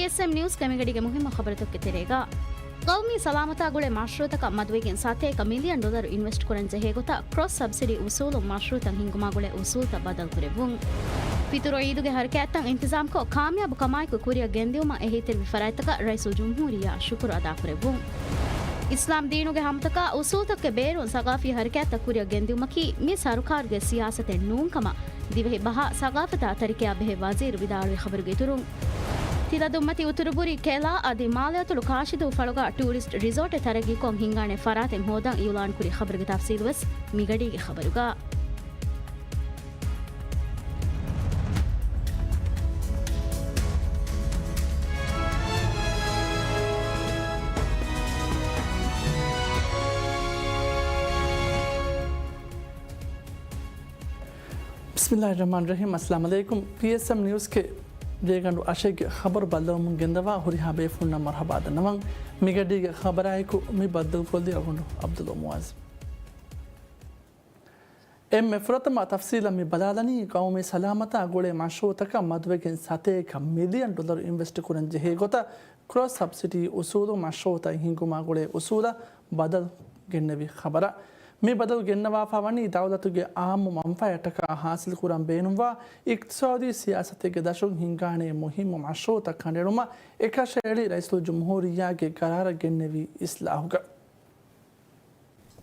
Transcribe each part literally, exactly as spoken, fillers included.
އެސްއެމް ނިއުސްގެ މިގަޑީގެ މުހިއްމު ޚަބަރުތަކުގެ ތެރޭގަ، ގައުމީ ސަލާމަތާ ގުޅޭ މަޝްރޫއުތަކަށް މަދުވެގެން ސަތޭކަ މިލިއަން ޑޮލަރު އިންވެސްޓް ކުރަން ޖެހޭ ގޮތަށް ކްރޮސް ސަބްސިޑީ އުސޫލުން މަޝްރޫއުތައް ހިންގުމާ ގުޅޭ އުސޫލުތައް ބަދަލުކުރެއްވުން. ފިތުރު އީދުގެ ހަރަކާތްތައް އިންތިޒާމްކޮށް، ކާމިޔާބު ކަމާއެކު ކުރިއަށް ގެންދިއުމަށް އެހީތެރިވި ފަރާތްތަކަށް ރައީސުލްޖުމްހޫރިއްޔާ ޝުކުރު އަދާކުރެއްވުން. އިސްލާމް ދީނުގެ ހަމަތަކާ އުސޫލުތަކުގެ ބޭރުން ސަގާފީ ހަރަކާތްތައް ކުރިއަށް ގެންދިއުމަކީ މި ސަރުކާރުގެ ސިޔާސަތެއް ނޫންކަމަށް ދިވެހި ބަހާ ސަގާފަތާ ތަރިކަޔާ ބެހޭ ވަޒީރު ވިދާޅުވި ޚަބަރުގެ އިތުރުން، ތިލަދުއްމަތި އުތުރުބުރީ ކެލާ އަދި މާލެއަތޮޅު ކާށިދޫ ފަޅުގަ ޓޫރިސްޓް ރިސޯޓެއް ތަރައްގީކޮށް ހިންގާނެ ފަރާތެއް ހޯދަން އިއުލާންކުރި ޚަބަރުގެ ތަފްސީލުވެސް މިގަޑީގެ ޚަބަރުގަ. ބިސްމިއްލާހިއްރަޙްމާނިއްރަޙީމް. އައްސަލާމު ޢަލައިކުމް. ޕީއެސްއެމް ނިއުސްގެ ރޭގަނޑު އަށެއްގެ ޚަބަރު ބައްލަވަމުން ގެންދަވާ ހުރިހާ ބޭފުޅުންނަށް މަރުޙަބާ ދަންނަވަން. މިގަޑީގެ ޚަބަރާއެކު މި ބައްދަލުކޮށްލީ އަޅުގަނޑު ޢަބްދުﷲ މުޢާޒް. އެންމެ ފުރަތަމަ ތަފްސީލަށް މި ބަލާލަނީ، ގައުމީ ސަލާމަތާ ގުޅޭ މަޝްރޫއުތަކަށް މަދުވެގެން ސަތޭކަ މިލިއަން ޑޮލަރު އިންވެސްޓް ކުރަން ޖެހޭ ގޮތަށް ކްރޮސް ސަބްސިޑީ އުސޫލުން މަޝްރޫއުތައް ހިންގުމާ ގުޅޭ އުސޫލަށް ބަދަލު ގެންނެވި ޚަބަރަށް. މި ބަދަލު ގެންނަވާފައި ވަނީ ދައުލަތުގެ އާއްމު މަންފާއަތްތަކާ ހާސިލް ކުރަން ބޭނުންވާ އިޤްތިޞާދީ ސިޔާސަތެއްގެ ދަށުން ހިންގާނޭ މުހިއްމު މަޝްރޫއުތައް ކަނޑައެޅުމަށް އެކަށައެޅި ރައީސުލްޖުމްހޫރިއްޔާގެ ގަރާރަށް ގެންނެވި އިސްލާހުގަ.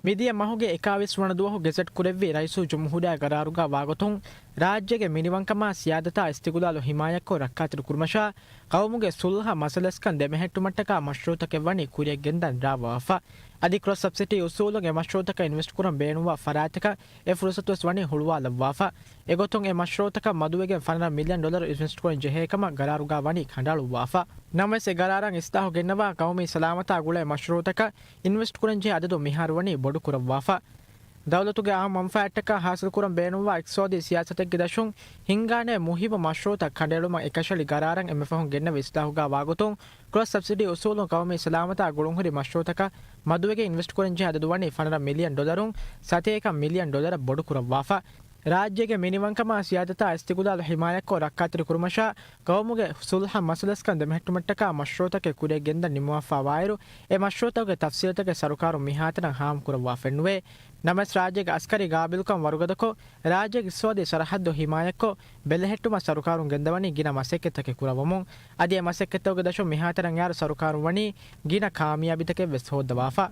މިދިޔަ މަހުގެ އެކާވީސް ވަނަ ދުވަހު ގެޒެޓް ކުރެއްވި ރައީސުލްޖުމްހޫރިއްޔާ ގަރާރުގަ ވާގޮތުން، ރާއްޖޭގެ މިނިވަންކަމާ ސިޔާދަތާ އިސްތިޤުލާލު ހިމާޔަތްކޮށް ރައްކާތެރި ކުރުމަށާ، ގައުމުގެ ޞުލްޙަ މަސަލަސްކަން ދެމެހެއްޓުމަށްޓަކާ މަޝްރޫއުތަކެއް ވަނީ ކުރިއަށް ގެންދަން ރާވާފަ. އަދި ކްރޮސް ސަބްސިޑީ އުސޫލުން އެ މަޝްރޫއުތަކަށް އިންވެސްޓް ކުރަން ބޭނުންވާ ފަރާތްތަކަށް އެ ފުރުޞަތުވެސް ވަނީ ހުޅުވާލައްވާފަ. އެގޮތުން އެ މަޝްރޫއުތަކަށް މަދުވެގެން ފަނަރަ މިލިއަން ޑޮލަރު އިންވެސްޓް ކުރަން ޖެހޭ ކަމަށް ގަރާރުގަ ވަނީ ކަނޑައަޅުއްވާފަ. ނަމަވެސް އެ ގަރާރަށް އިސްލާހު ގެންނަވާ ގައުމީ ސަލާމަތާ ގުޅޭ މަޝްރޫއުތަކަށް އިންވެސްޓް ކުރަންޖެހޭ އަދަދު މިހާރު ވަނީ ބޮޑުކުރައްވާފަ. ދައުލަތުގެ އާއްމު މަންފާއަތްތަކާ ހާސިލްކުރަން ބޭނުންވާ އިޤްތިޞާދީ ސިޔާސަތެއްގެ ދަށުން ހިންގާނޭ މުހިއްމު މަޝްރޫއުތައް ކަނޑައެޅުމަށް އެކަށައެޅި ގަރާރަށް އެންމެ ފަހުން ގެންނެވި އިސްލާހުގަ ވާގޮތުން، ކްރޮސް ސަބްސިޑީ އުސޫލުން ގައުމީ ސަލާމަތާ ގުޅުންހުރި މަޝްރޫއުތަކަށް މަދުވެގެން އިންވެސްޓް ކުރަންޖެހޭ އަދަދު ވަނީ ފަނަރަ މިލިއަން ޑޮލަރުން ސަތޭކަ މިލިއަން ޑޮލަރަށް ބޮޑުކުރައްވާފަ. ރާއްޖޭގެ މިނިވަންކަމާ ސިޔާދަތާ އިސްތިޤުލާލު ހިމާޔަތްކޮށް ރައްކާތެރި ކުރުމަށާ، ގައުމުގެ ޞުލްޙަ މަސަލަސްކަން ދެމެހެއްޓުމަށްޓަކާ މަޝްރޫއުތަކެއް ކުރިއަށް ގެންދަން ނިންމަވާފައިވާއިރު، އެ މަޝްރޫއުތަކުގެ ތަފްސީލުތަކެއް ސަރުކާރުން މިހާތަނަށް ހާމަކުރައްވާފައެއްނުވޭ. ނަމަވެސް ރާއްޖޭގެ އަސްކަރީ ގާބިލްކަން ވަރުގަދަކޮށް، ރާއްޖޭގެ އިޤްތިޞާދީ ސަރަހައްދު ހިމާޔަތްކޮށް، ބެލެހެއްޓުމަށް ސަރުކާރުން ގެންދަވަނީ ގިނަ މަސައްކަތްތަކެއް ކުރައްވަމުން. އަދި އެ މަސައްކަތްތަކުގެ ދަށުން މިހާތަނަށް އައިއިރު ސަރުކާރުން ވަނީ ގިނަ ކާމިޔާބީތަކެއް ވެސް ހޯއްދަވާފަ.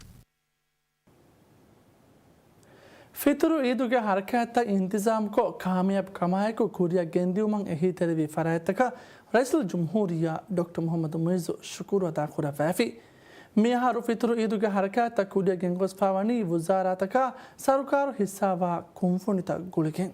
ފިތުރު އީދުގެ ހަރަކާތްތައް އިންތިޒާމްކޮށް، ކާމިޔާބު ކަމާއެކު ކުރިއަށް ގެންދިއުމަށް އެހީތެރިވި ފަރާތްތަކަށް ރައީސުލްޖުމްހޫރިއްޔާ ޑޮކްޓަރ މުޙައްމަދު މުޢިއްޒު ޝުކުރު އަދާކުރައްވައިފި. މިއަހަރު ފިތުރު އީދުގެ ހަރަކާތްތައް ކުރިއަށް ގެންގޮސްފައިވަނީ ވުޒާރާތަކާ ސަރުކާރު ހިއްސާވާ ކުންފުނިތައް ގުޅިގެން.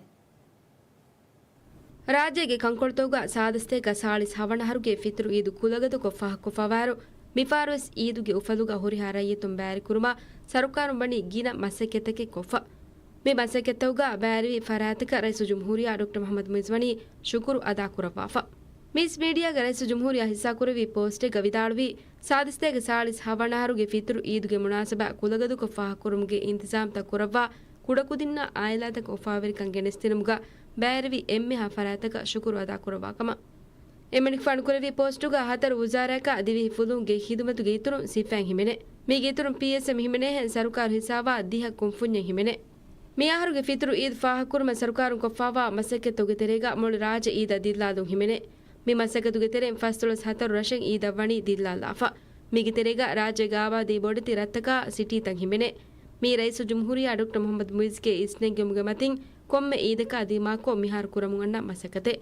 ރާއްޖޭގެ ކަންކޮޅުތަކުގަ ސާދަ ސަތޭކަ ސާޅީސް ހަވަނަ އަހަރުގެ ފިތުރު އީދު ކުލަގަދަކޮށް ފާހަގަކޮށްފައިވާއިރު، މިފަހަރުވެސް އީދުގެ އުފަލުގަ ހުރިހާ ރައްޔިތުން ބައިވެރިކުރުމަށް ސަރުކާރުން ވަނީ ގިނަ މަސައްކަތްތަކެއް ކޮށްފަ. މި މަސައްކަތްތަކުގަ ބައިވެރިވި ފަރާތްތަކަށް ރައީސުލްޖުމްހޫރިއްޔާ ޑޮކްޓަރ މުޙައްމަދު މުޢިއްޒު ވަނީ ޝުކުރު އަދާކުރައްވާފަ. މިސް މީޑިއާގެ ރައީސުލްޖުމްހޫރިއްޔާ ހިއްސާކުރެއްވި ޕޯސްޓެއްގަ ވިދާޅުވީ، ސާދަ ސަތޭކަ ސާޅީސް ހަވަނަ އަހަރުގެ ފިތުރު އީދުގެ މުނާސަބަތް ކުލަގަދަކޮށް ފާހަގަކުރުމުގެ އިންތިޒާމްތައް ކުރައްވާ، ކުޑަކުދިންނަށް އާއިލާތަކަށް އުފާވެރިކަން ގެނެސްދިނުމުގަ ބައިވެރިވި އެންމެހާ ފަރާތްތަކަށް ޝުކުރު އަދާކުރައްވާ ކަމަށް. އެމަނިކުފާނު ކުރެއްވި ޕޯސްޓުގަ ހަތަރު ވުޒާރާއަކާ ދިވެހި ފުލުހުންގެ ޚިދުމަތުގެ އިތުރުން ސިފައިން ހިމެނޭ. މީގެ އިތުރުން ޕީއެސްއެމް ހިމެނޭހެން ސަރުކާރު ހިއްސާވާ ދިހަ ކުންފުންޏެއް ހިމެނޭ. މިއަހަރުގެ ފިތުރު އީދު ފާހަގަކުރުމަށް ސަރުކާރުން ކޮށްފައިވާ މަސައްކަތްތަކުގެ ތެރޭގަ މުޅި ރާއްޖެ އީދަށް ދިއްލާލުން ހިމެނޭ. މި މަސައްކަތުގެ ތެރެއިން ފަސްދޮޅަސް ހަތަރު ރަށެއް އީދަށް ވަނީ ދިއްލާލާފަ. މީގެ ތެރޭގަ ރާއްޖޭގެ އާބާދީ ބޮޑެތި ރަށްތަކާ ސިޓީތައް ހިމެނޭ. މީ ރައީސުލްޖުމްހޫރިއްޔާ ޑޮކްޓަރ މުޙައްމަދު މުޢިއްޒުގެ އިސްނެންގެވުމުގެ މަތިން ކޮންމެ އީދަކާ ދިމާކޮށް މިހާރު ކުރަމުން އަންނަ މަސައްކަތެއް.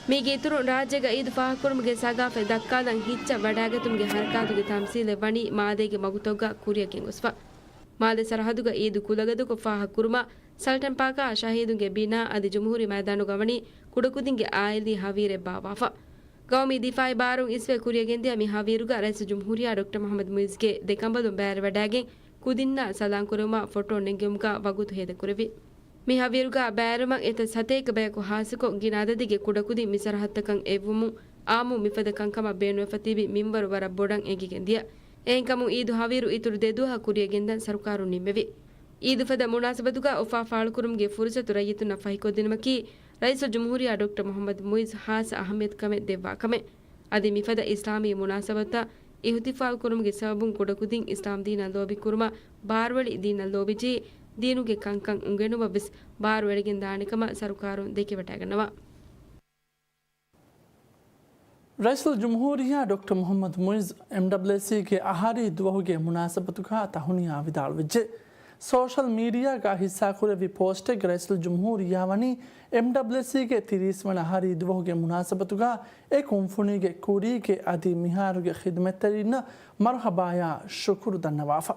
މީގެ އިތުރުން ރާއްޖޭގަ އީދު ފާހަގަކުރުމުގެ ސަގާފަތް ދައްކާލަން ހިއްޗަށް ވަޑައިގަތުމުގެ ހަރަކާތުގެ ތަމްސީލެއް ވަނީ މާލޭގެ މަގުތަކުގަ ކުރިއަށް ގެންގޮސްފަ. މާލެ ސަރަހައްދުގަ އީދު ކުލަގަދަކޮށް ފާހަގަކުރުމަށް ސަލްޓަން ޕާކާ ޝަހީދުންގެ ބިނާ އަދި ޖުމްހޫރީ މައިދާނުގަ ވަނީ ކުޑަކުދިންގެ އާއިލީ ހަވީރެއް ބާއްވާފަ. ގައުމީ ދިފާއީ ބާރުން އިސްވެ ކުރިއަށް ގެންދިޔަ މި ހަވީރުގަ ރައީސުލްޖުމްހޫރިއްޔާ ޑޮކްޓަރ މުޙައްމަދު މުޢިއްޒުގެ ދެކަނބަލުން ބައިވެރިވަޑައިގެން ކުދިންނާ ސަލާން ކުރެވުމަށް ފޮޓޯ ނެންގެވުމުގަ ވަގުތު ހޭދަކުރެއްވި. މި ހަވީރުގަ ބައިވެރިވުމަށް އެތައް ސަތޭކަ ބަޔަކު ހާއްސަކޮށް ގިނަ އަދަދެއްގެ ކުޑަކުދިން މި ސަރަހައްދަކަށް އެއްވުމުން އާއްމު މިފަދަ ކަންކަމަށް ބޭނުންވެފަ ތިބި މިންވަރު ވަރަށް ބޮޑަށް އެނގިގެން ދިޔަ. އެހެންކަމުން އީދު ހަވީރު އިތުރު ދެ ދުވަހަށް ކުރިއަށް ގެންދަން ސަރުކާރުން ނިންމެވި. އީދު ފަދަ މުނާސަބަތުގަ އުފާ ފާޅުކުރުމުގެ ފުރުސަތު ރައްޔިތުންނަށް ފަހިކޮށްދިނުމަކީ ރައީސުލްޖުމްހޫރިއްޔާ ޑޮކްޓަރ މުޙައްމަދު މުޢިއްޒު ހާއްސަ އަހައްމިޔަތުކަމެއް ދެއްވާ ކަމެއް. އަދި މިފަދަ އިސްލާމީ މުނާސަބަތުތައް އިހުތިފާލު ކުރުމުގެ ސަބަބުން ކުޑަކުދިން އިސްލާމްދީނަށް ލޯބިކުރުމަށް ބާރުއެޅި ދީނަށް ލޯބިޖެހި ދީނުގެ ކަންކަން އުނގެނުމަށްވެސް ބާރުއެޅިގެން ދާނެ ކަމަށް ސަރުކާރުން ދެކެވަޑައިގަންނަވާ. ރައީސުލްޖުމްހޫރިއްޔާ ޑޮކްޓަރ މުޙައްމަދު މުޢިއްޒު އެމްޑަބްލިއުއެސްސީގެ އަހަރީ ދުވަހުގެ މުނާސަބަތުގަ ތަހުނިޔާ ވިދާޅުވެއްޖެ. ސޯޝަލް މީޑިއާގަ ހިއްސާކުރެއްވި ޕޯސްޓެއްގަ ރައީސުލްޖުމްހޫރިއްޔާ ވަނީ އެމްޑަބްލިއުއެސްސީގެ ތިރީސް ވަނަ އަހަރީ ދުވަހުގެ މުނާސަބަތުގަ އެ ކުންފުނީގެ ކުރީގެ އަދި މިހާރުގެ ޚިދުމަތްތެރިންނަށް މަރުޙަބާޔާ ޝުކުރު ދަންނަވާފަ.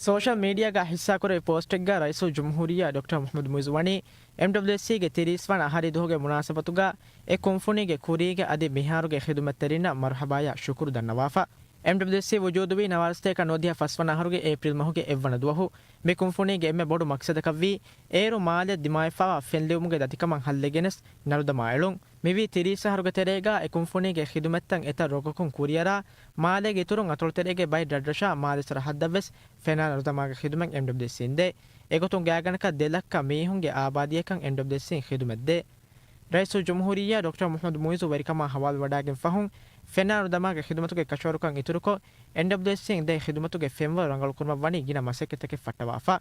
ސޯޝަލް މީޑިއާގަ ހިއްސާކުރެއްވި ޕޯސްޓެއްގަ ރައީސުލްޖުމްހޫރިއްޔާ ޑޮކްޓަރ މުޙައްމަދު މުޢިއްޒު ވަނީ އެމްޑަބްލިއުއެސްސީގެ ތިރީސް ވަނަ އަހަރީ ދުވަހުގެ މުނާސަބަތުގަ އެ ކުންފުނީގެ ކުރީގެ އަދި މިހާރުގެ ޚިދުމަތްތެރިންނަށް މަރުޙަބާޔާ ޝުކުރު ދަންނަވާފަ. އެމްޑަބްލިއުއެސްސީ ވުޖޫދުވީ ނަވާރަސަތޭކަ ނުވަދިހަ ފަސްވަނަ އަހަރުގެ އޭޕްރިލް މަހުގެ އެއްވަނަ ދުވަހު. މި ކުންފުނީގެ އެންމެ ބޮޑު މަޤްޞަދަކަށްވީ، އޭރު މާލެ ދިމާވެފައިވާ ފެންލެވުމުގެ ދަތިކަމަށް ހައްލެއް ގެނެސް ނަރުދަމާ އެޅުން. މިވީ ތިރީސް އަހަރުގެ ތެރޭގަ އެ ކުންފުނީގެ ޚިދުމަތްތައް އެތައް ރޮގަކުން ކުރިއަރާ، މާލޭގެ އިތުރުން އަތޮޅުތެރޭގެ ބައެއް ރަށްރަށާ މާލެ ސަރަޙައްދަށްވެސް ފެނާ ނަރުދަމާގެ ޚިދުމަތް އެމްޑަބްލިއުއެސްސީން ދޭ. އެގޮތުން ގާތްގަނޑަކަށް ދެ ލައްކަ މީހުންގެ އާބާދީއަކަށް އެމްޑަބްލިއުއެސްސީން ޚިދުމަތް ދޭ. ރައީސުލްޖުމްހޫރިއްޔާ ޑޮކްޓަރ މުޙައްމަދު މުޢިއްޒު ވެރިކަމާ ހަވާލުވެވަޑައިގެން ފަހުން، ފެނާ ނަރުދަމާގެ ޚިދުމަތުގެ ކަށަވަރުކަން އިތުރުކޮށް، އެމްޑަބްލިއުއެސްސީން ދޭ ޚިދުމަތުގެ ފެންވަރު ރަނގަޅުކުރުމަށް ވަނީ ގިނަ މަސައްކަތްތަކެއް ފައްޓަވާފަ.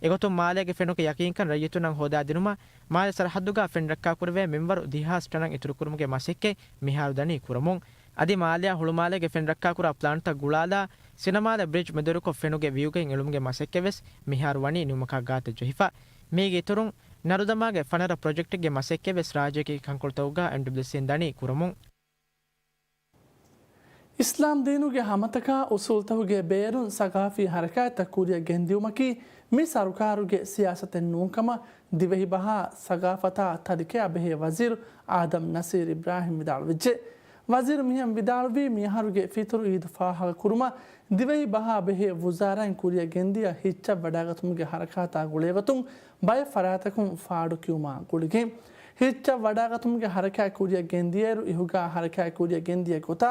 އެގޮތުން މާލޭގެ ފެނުގެ ޔަޤީންކަން ރައްޔިތުންނަށް ހޯދާދިނުމަށް، މާލެ ސަރަޙައްދުގަ ފެން ރައްކާކުރެވޭ މިންވަރު ދެހާސް ޓަނަށް އިތުރުކުރުމުގެ މަސައްކަތް މިހާރު ދަނީ ކުރަމުން. އަދި މާލެއާ ހުޅުމާލޭގެ ފެން ރައްކާކުރާ ޕްލާންޓްތައް ގުޅާލާ، ސިނަމާލެ ބްރިޖް މެދުވެރިކޮށް ފެނުގެ ވިއުގައިން އެޅުމުގެ މަސައްކަތްވެސް މިހާރު ވަނީ ނިމުމަކާ ގާތަށް ޖެހިފަ. މީގެ އިތުރުން، ނަރުދަމާގެ ފަނަރަ ޕްރޮޖެކްޓެއްގެ މަސައްކަތްވެސް ރާއްޖޭގެ ކަންކޮޅުތަކުގަ އެމްޑަބްލިއުއެސްސީން ދަނީ ކުރަމުން. އިސްލާމް ދީނުގެ ހަމަތަކާ އުސޫލުތަކުގެ ބޭރުން ސަގާފީ ހަރަކާތްތައް ކުރިއަށް ގެންދިއުމަކީ މި ސަރުކާރުގެ ސިޔާސަތެއް ނޫންކަމަށް ދިވެހިބަހާ ސަގާފަތާ ތަރިކަޔާ ބެހޭ ވަޒީރު އާދަމް ނަސީރު އިބްރާހިމް ވިދާޅުވެއްޖެ. ވަޒީރު މިހެން ވިދާޅުވީ، މިއަހަރުގެ ފިތުރު އީދު ފާހަގަކުރުމަށް ދިވެހި ބަހާ ބެހޭ ވުޒާރާއިން ކުރިއަށް ގެންދިޔަ ހިއްޗަށް ވަޑާގަތުމުގެ ހަރަކާތާ ގުޅޭގޮތުން ބައެއް ފަރާތްތަކުން ފާޑު ކިޔުމާ ގުޅިގެން، ހިއްޗަށް ވަޑާގަތުމުގެ ހަރަކާތް ކުރިއަށް ގެންދިޔައިރު، އިހުގާ ހަރަކާތް ކުރިއަށް ގެންދިޔަ ގޮތާ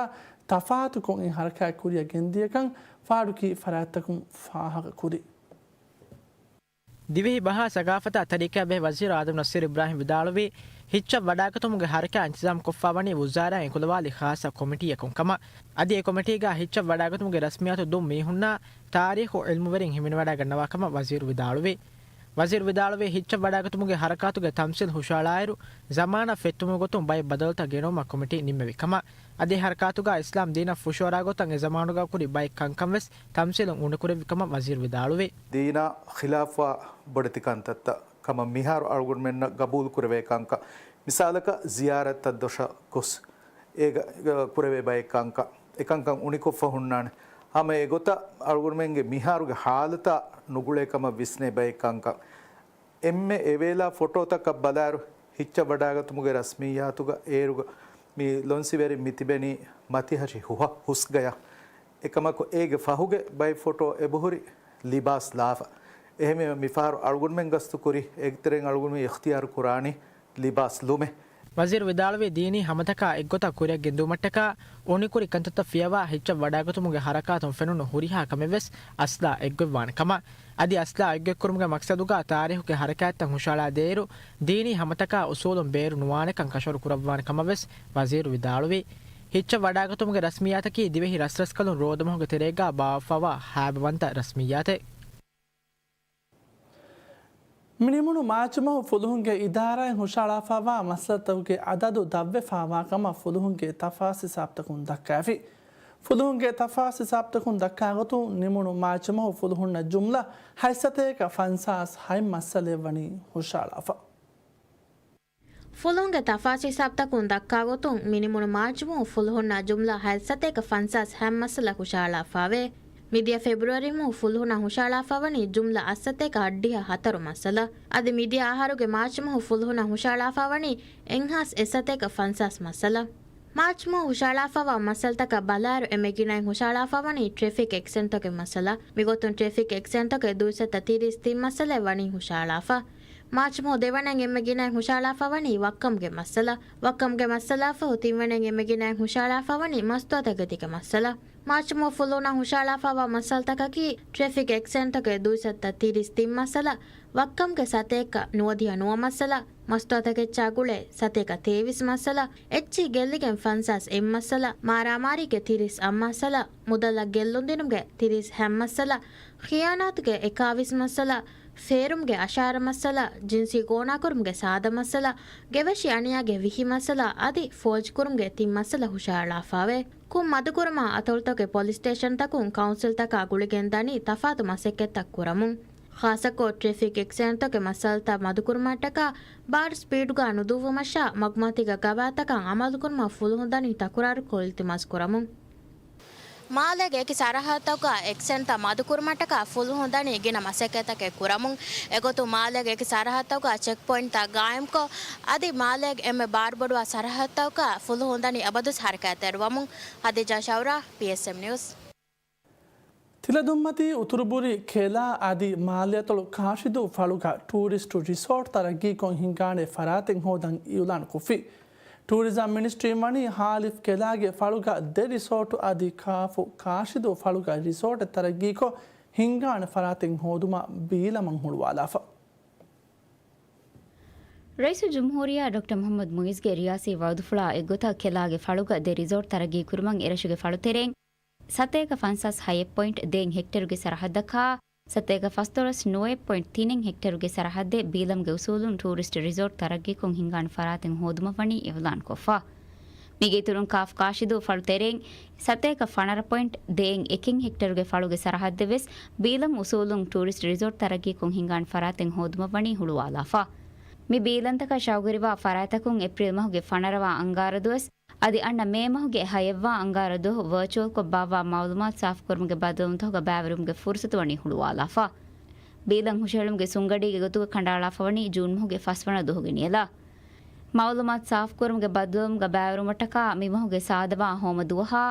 ތަފާތުކޮށް، އެ ހަރަކާތް ކުރިއަށް ގެންދިޔަކަން ފާޑުކި ފަރާތްތަކުން ފާހަގަކުރި. ދިވެހި ބަހާ ސަގާފަތާ ތަރިކަޔާ ބެހޭ ވަޒީރު އާދަމް ނަސީރު އިބްރާހިމް ވިދާޅުވީ، ހިއްޗަށް ވަޑާގަތުމުގެ ހަރަކާތް އިންތިޒާމްކޮށްފާވަނީ ވުޒާރާއިން އެކުލަވާލި ޚާއްޞަ ކޮމިޓީއަކުން ކަމަށް. އަދި އެ ކޮމިޓީގަ ހިއްޗަށް ވަޑާގަތުމުގެ ރަސްމިއްޔާތު ދުށް މީހުންނާ ތާރީޚު އިލްމުވެރިން ހިމެނިވަޑައިގަންނަވާ ކަމަށް ވަޒީރު ވިދާޅުވި. ވަޒީރު ވިދާޅުވީ، ހިއްޗަށް ވަޑާގަތުމުގެ ހަރަކާތުގެ ތަމްސީލް ހުށަހަޅާއިރު، ޒަމާނަށް ފެއްޓުމުގެ ގޮތުން ބައެއް ބަދަލުތައް ގެނައުމަށް ކޮމިޓީ ނިންމެވި ކަމަށް. އަދި ހަރަކާތުގަ އިސްލާމް ދީނަށް ފުށުއަރާ ގޮތަށް އެ ޒަމާނުގަ ކުރި ބައެއް ކަންކަންވެސް ތަމްސީލުން އުނިކުރެއްވި ކަމަށް ވަޒީރު ވިދާޅުވި. ދީނާ ޚިލާފުވާ ބޮޑެތި ކަންތައްތައް ކަމަށް މިހާރު އަޅުގަނޑުމެންނަށް ގަބޫލު ކުރެވޭ ކަންކަން، މިސާލަކަށް ޒިޔާރަތްތައް ދޮށަށް ގޮސް އޭގަ ކުރެވޭ ބައެއް ކަންކަން، އެކަންކަން އުނިކޮށްފަ ހުންނާނެ. ހަމަ އެގޮތަށް އަޅުގަނޑުމެންގެ މިހާރުގެ ހާލަތާ ނުގުޅޭ ކަމަށް ވިސްނޭ ބައެއް ކަންކަން. އެންމެ އެވޭލާ ފޮޓޯތަކަށް ބަލާއިރު، ހިއްޗަށް ވަޑާގަތުމުގެ ރަސްމިއްޔާތުގަ އޭރުގަ މި ލޮންސިވެރިން މި ތިބެނީ މަތިހަށި ހުހަށް ހުސްގަޔަށް. އެކަމަކު، އޭގެ ފަހުގެ ބައެއް ފޮޓޯ އެބަހުރި ލިބާސް ލާފަ. އެހެންވީމަ، މިފަހަރު އަޅުގަނޑުމެން ގަސްތުކުރި، އޭގެތެރެއިން އަޅުގަނޑުމެން އިޚްތިޔާރު ކުރާނީ ލިބާސް ލުމެއް. ވަޒީރު ވިދާޅުވީ، ދީނީ ހަމަތަކާ އެއްގޮތަށް ކުރިއަށް ގެންދިއުމަށްޓަކާ އުނިކުރި ކަންތައްތައް ފިޔަވާ ހިއްޗަށް ވަޑާގަތުމުގެ ހަރަކާތުން ފެނުނު ހުރިހާ ކަމެއްވެސް އަސްލާ އެއްގޮތްވާނެ ކަމަށް. އަދި އަސްލާ އެއްގޮތްކުރުމުގެ މަޤްޞަދުގަ ތާރީޚުގެ ހަރަކާތްތައް ހުށަހަޅާދޭއިރު، ދީނީ ހަމަތަކާ އުސޫލުން ބޭރު ނުވާނެކަން ކަށަވަރު ކުރައްވާނެ ކަމަށްވެސް ވަޒީރު ވިދާޅުވި. ހިއްޗަށް ވަޑާގަތުމުގެ ރަސްމިއްޔާތަކީ ދިވެހި ރަސްރަސްކަލުން ރޯދަމަހުގެ ތެރޭގަ ބާވައްފަވާ ހައިބަވަންތަ ރަސްމިއްޔާތެއް. މިނިމުނު މާޗުމަހު ފުލުހުންގެ އިދާރާއިން ހުށަހަޅާފައިވާ މައްސަލަތަކުގެ އަދަދު ދަށްވެފައިވާ ކަމަށް ފުލުހުންގެ ތަފާސް ހިސާބުތަކުން ދައްކާފި. ފުލުހުންގެ ތަފާސް ހިސާބުތަކުން ދައްކާގޮތުން، ނިމުނު މާޗުމަހު ފުލުހުންނަށް ޖުމްލަ ހަތްސަތޭކަ ފަންސާސް ހަތް މައްސަލައެއް ވަނީ ހުށަހަޅާފަ. ފުލުހުންގެ ތަފާސް ހިސާބުތަކުން ދައްކާގޮތުން، މިނިމުނު މާޗުމަހު ފުލުހުންނަށް ޖުމްލަ ހަތްސަތޭކަ ފަންސާސް ހަތް މައްސަލަ ހުށަހަޅާފައެވެ. މިދިޔަ ފެބްރުއަރީމަހު ފުލުހުނަށް ހުށަހަޅާފަވަނީ ޖުމްލަ އަށްސަތޭކަ އަށްޑިހަ ހަތަރު މައްސަލަ. އަދި މިދިޔަ އަހަރުގެ މާޗުމަހު ފުލުހުނަށް ހުށަހަޅާފަވަނީ އެއްހާސް އެއްސަތޭކަ ފަންސާސް މައްސަލަ. މާޗުމަހު ހުށަހަޅާފައިވާ މައްސަލަތަކަށް ބަލާއިރު، އެންމެ ގިނައިން ހުށަހަޅާފަވަނީ ޓްރެފިކް އެކްސިޑެންޓްތަކުގެ މައްސަލަ. މިގޮތުން ޓްރެފިކް އެކްސިޑެންޓްތަކުގެ ދުއިސައްތަ ތިރީސް ތިން މައްސަލައެއް ވަނީ ހުށަހަޅާފަ. މާޗުމަހު ދެވަނައިން އެންމެ ގިނައިން ހުށަހަޅާފަވަނީ ވައްކަމުގެ މައްސަލަ. ވައްކަމުގެ މައްސަލާފަހު ތިންވަނައިން އެންމެ ގިނައިން ހުށަހަޅާފަވަނީ މަސްތުވާތަކެތީގެ މައްސަލަ. މާޗުމަހު ފުލުހުނަށް ހުށަހަޅާފައިވާ މައްސަލަތަކަކީ، ޓްރެފިކް އެކްސިޑެންޓްތަކުގެ ދުއިސައްތަ ތިރީސް ތިން މައްސަލަ، ވައްކަމުގެ ސަތޭކަ ނުވަދިހަ ނުވަ މައްސަލަ، މަސްތުވާތަކެއްޗާ ގުޅޭ ސަތޭކަ ތޭވީސް މައްސަލަ، އެއްޗިހި ގެއްލިގެން ފަންސާސް އެއް މައްސަލަ، މާރާމާރީގެ ތިރީސް އަށް މައްސަލަ، މުދަލަށް ގެއްލުންދިނުމުގެ ތިރީސް ހަ މައްސަލަ، ޚިޔާނާތުގެ އެކާވީސް މައްސަލަ، ފޭރުމުގެ އަށާރަ މައްސަލަ، ޖިންސީ ގޯނާކުރުމުގެ ސާދަ މައްސަލަ، ގެވެށި އަނިޔާގެ ވިހި މައްސަލަ އަދި ފޯޖްކުރުމުގެ ތިން މައްސަލަ ހުށަހަޅާފައިވޭ. ކުށް މަދުކުރުމަށް އަތޮޅުތަކުގެ ޕޮލިސް ސްޓޭޝަންތަކުން ކައުންސިލްތަކާ ގުޅިގެން ދަނީ ތަފާތު މަސައްކަތްތައް ކުރަމުން. ޚާއްޞަކޮށް، ޓްރެފިކް އެކްސިޑެންޓްތަކުގެ މައްސަލަތައް މަދުކުރުމަށްޓަކާ ބާރު ސްޕީޑުގަ ނުދުއްވުމަށާ މަގުމަތީގަ ގަވާއިދުތަކަށް އަމަލުކުރުމަށް ފުލުހުން ދަނީ ތަކުރާރުކޮށް އިލްތިމާސް ކުރަމުން. މާލޭގެ އެކި ސަރަހައްދުތަކުގަ އެކްސިޑެންޓްތައް މަދުކުރުމަށްޓަކާ ފުލުހުން ދަނީ ގިނަ މަސައްކަތްތަކެއް ކުރަމުން. އެގޮތުން މާލޭގެ އެކި ސަރަހައްދުތަކުގަ ޗެކްޕޮއިންޓްތައް ގާއިމްކޮށް، އަދި މާލޭގެ އެންމެ ބާރުބޮޑުވާ ސަރަހައްދުތަކުގަ ފުލުހުން ދަނީ އަބަދުވެސް ހަރަކާތްތެރިވަމުން. ހަދީޖާ ޝައުރާ، ޕީއެސްއެމް ނިއުސް. ތިލަދުންމަތީ އުތުރުބުރި ކެލާ އަދި މާލެއަތޮޅު ކާށިދޫ ފަޅުގަ ޓޫރިސްޓު ރިސޯޓް ތަރައްގީކޮށް ހިންގާނެ ފަރާތެއް ހޯދަން އިއުލާންކޮށްފި. ޓޫރިޒަމް މިނިސްޓްރީން ވަނީ ހާލިފް ކެލާގެ ފަޅުގަ ދެ ރިސޯޓު އަދި ކާފު ކާށިދޫ ފަޅުގަ ރިސޯޓެއް ތަރައްގީކޮށް ހިންގާނެ ފަރާތެއް ހޯދުމަށް ބީލަމަށް ހުޅުވާލާފަ. ރައީސުލްޖުމްހޫރިއްޔާ ޑޮކްޓަރ މުޙައްމަދު މުޢިއްޒުގެ ރިޔާސީ ވަޢުދުފުޅާ އެއްގޮތަށް ކެލާގެ ފަޅުގަ ދެ ރިސޯޓް ތަރައްގީކުރުމަށް އެރަށުގެ ފަޅުތެރެއިން ސަތޭކަ ފަންސާސް ހައެއް ޕޮއިންޓް ދޭއް ހެކްޓަރުގެ ސަރަހައްދަކާ، ސަތޭކަ ފަސްދޮޅަސް ނުވައެއް ޕޮއިންޓް ތިނެއް ހެކްޓަރުގެ ސަރަހައްދެއް ބީލަމްގެ އުސޫލުން ޓޫރިސްޓް ރިސޯޓް ތަރައްގީކޮށް ހިންގާނެ ފަރާތެއް ހޯދުމަށްވަނީ އިޢުލާންކޮށްފަ. މީގެ އިތުރުން ކާފް ކާށިދޫ ފަޅު ތެރެއިން ސަތޭކަ ފަނަރަ ޕޮއިންޓް ދޭއް އެކެއް ހެކްޓަރުގެ ފަޅުގެ ސަރަހައްދެއް ވެސް ބީލަމް އުސޫލުން ޓޫރިސްޓް ރިސޯޓް ތަރައްގީކޮށް ހިންގާނެ ފަރާތެއް ހޯދުމަށްވަނީ ހުޅުވާލާފަ. މި ބީލަންތަކަށް ޝައުގުވެރިވާ ފަރާތްތަކުން އޭޕްރީލް މަހުގެ ފަނަރަވާ އަންގާރަ ދުވަސް އަދި އަންނަ މޭ މަހުގެ ހައެއްވާ އަންގާރަ ދުވަހު ވަރޗުއަލްކޮށް ބާއްވާ މަޢުލޫމާތު ސާފުކުރުމުގެ ބައްދަލުވުންތަކުގަ ބައިވެރިވުމުގެ ފުރުޞަތު ވަނީ ހުޅުވާލާފަ. ބީލަން ހުށަހެޅުމުގެ ސުންގަޑީގެ ގޮތުގަ ކަނޑައަޅާފަވަނީ ޖޫން މަހުގެ ފަސްވަނަ ދުވަހުގެ ނިޔަލަށް. މަޢުލޫމާތު ސާފުކުރުމުގެ ބައްދަލުވުމުގަ ބައިވެރިވުމަށްޓަކާ މި މަހުގެ ސާދަވާ ހޯމަ ދުވަހާ،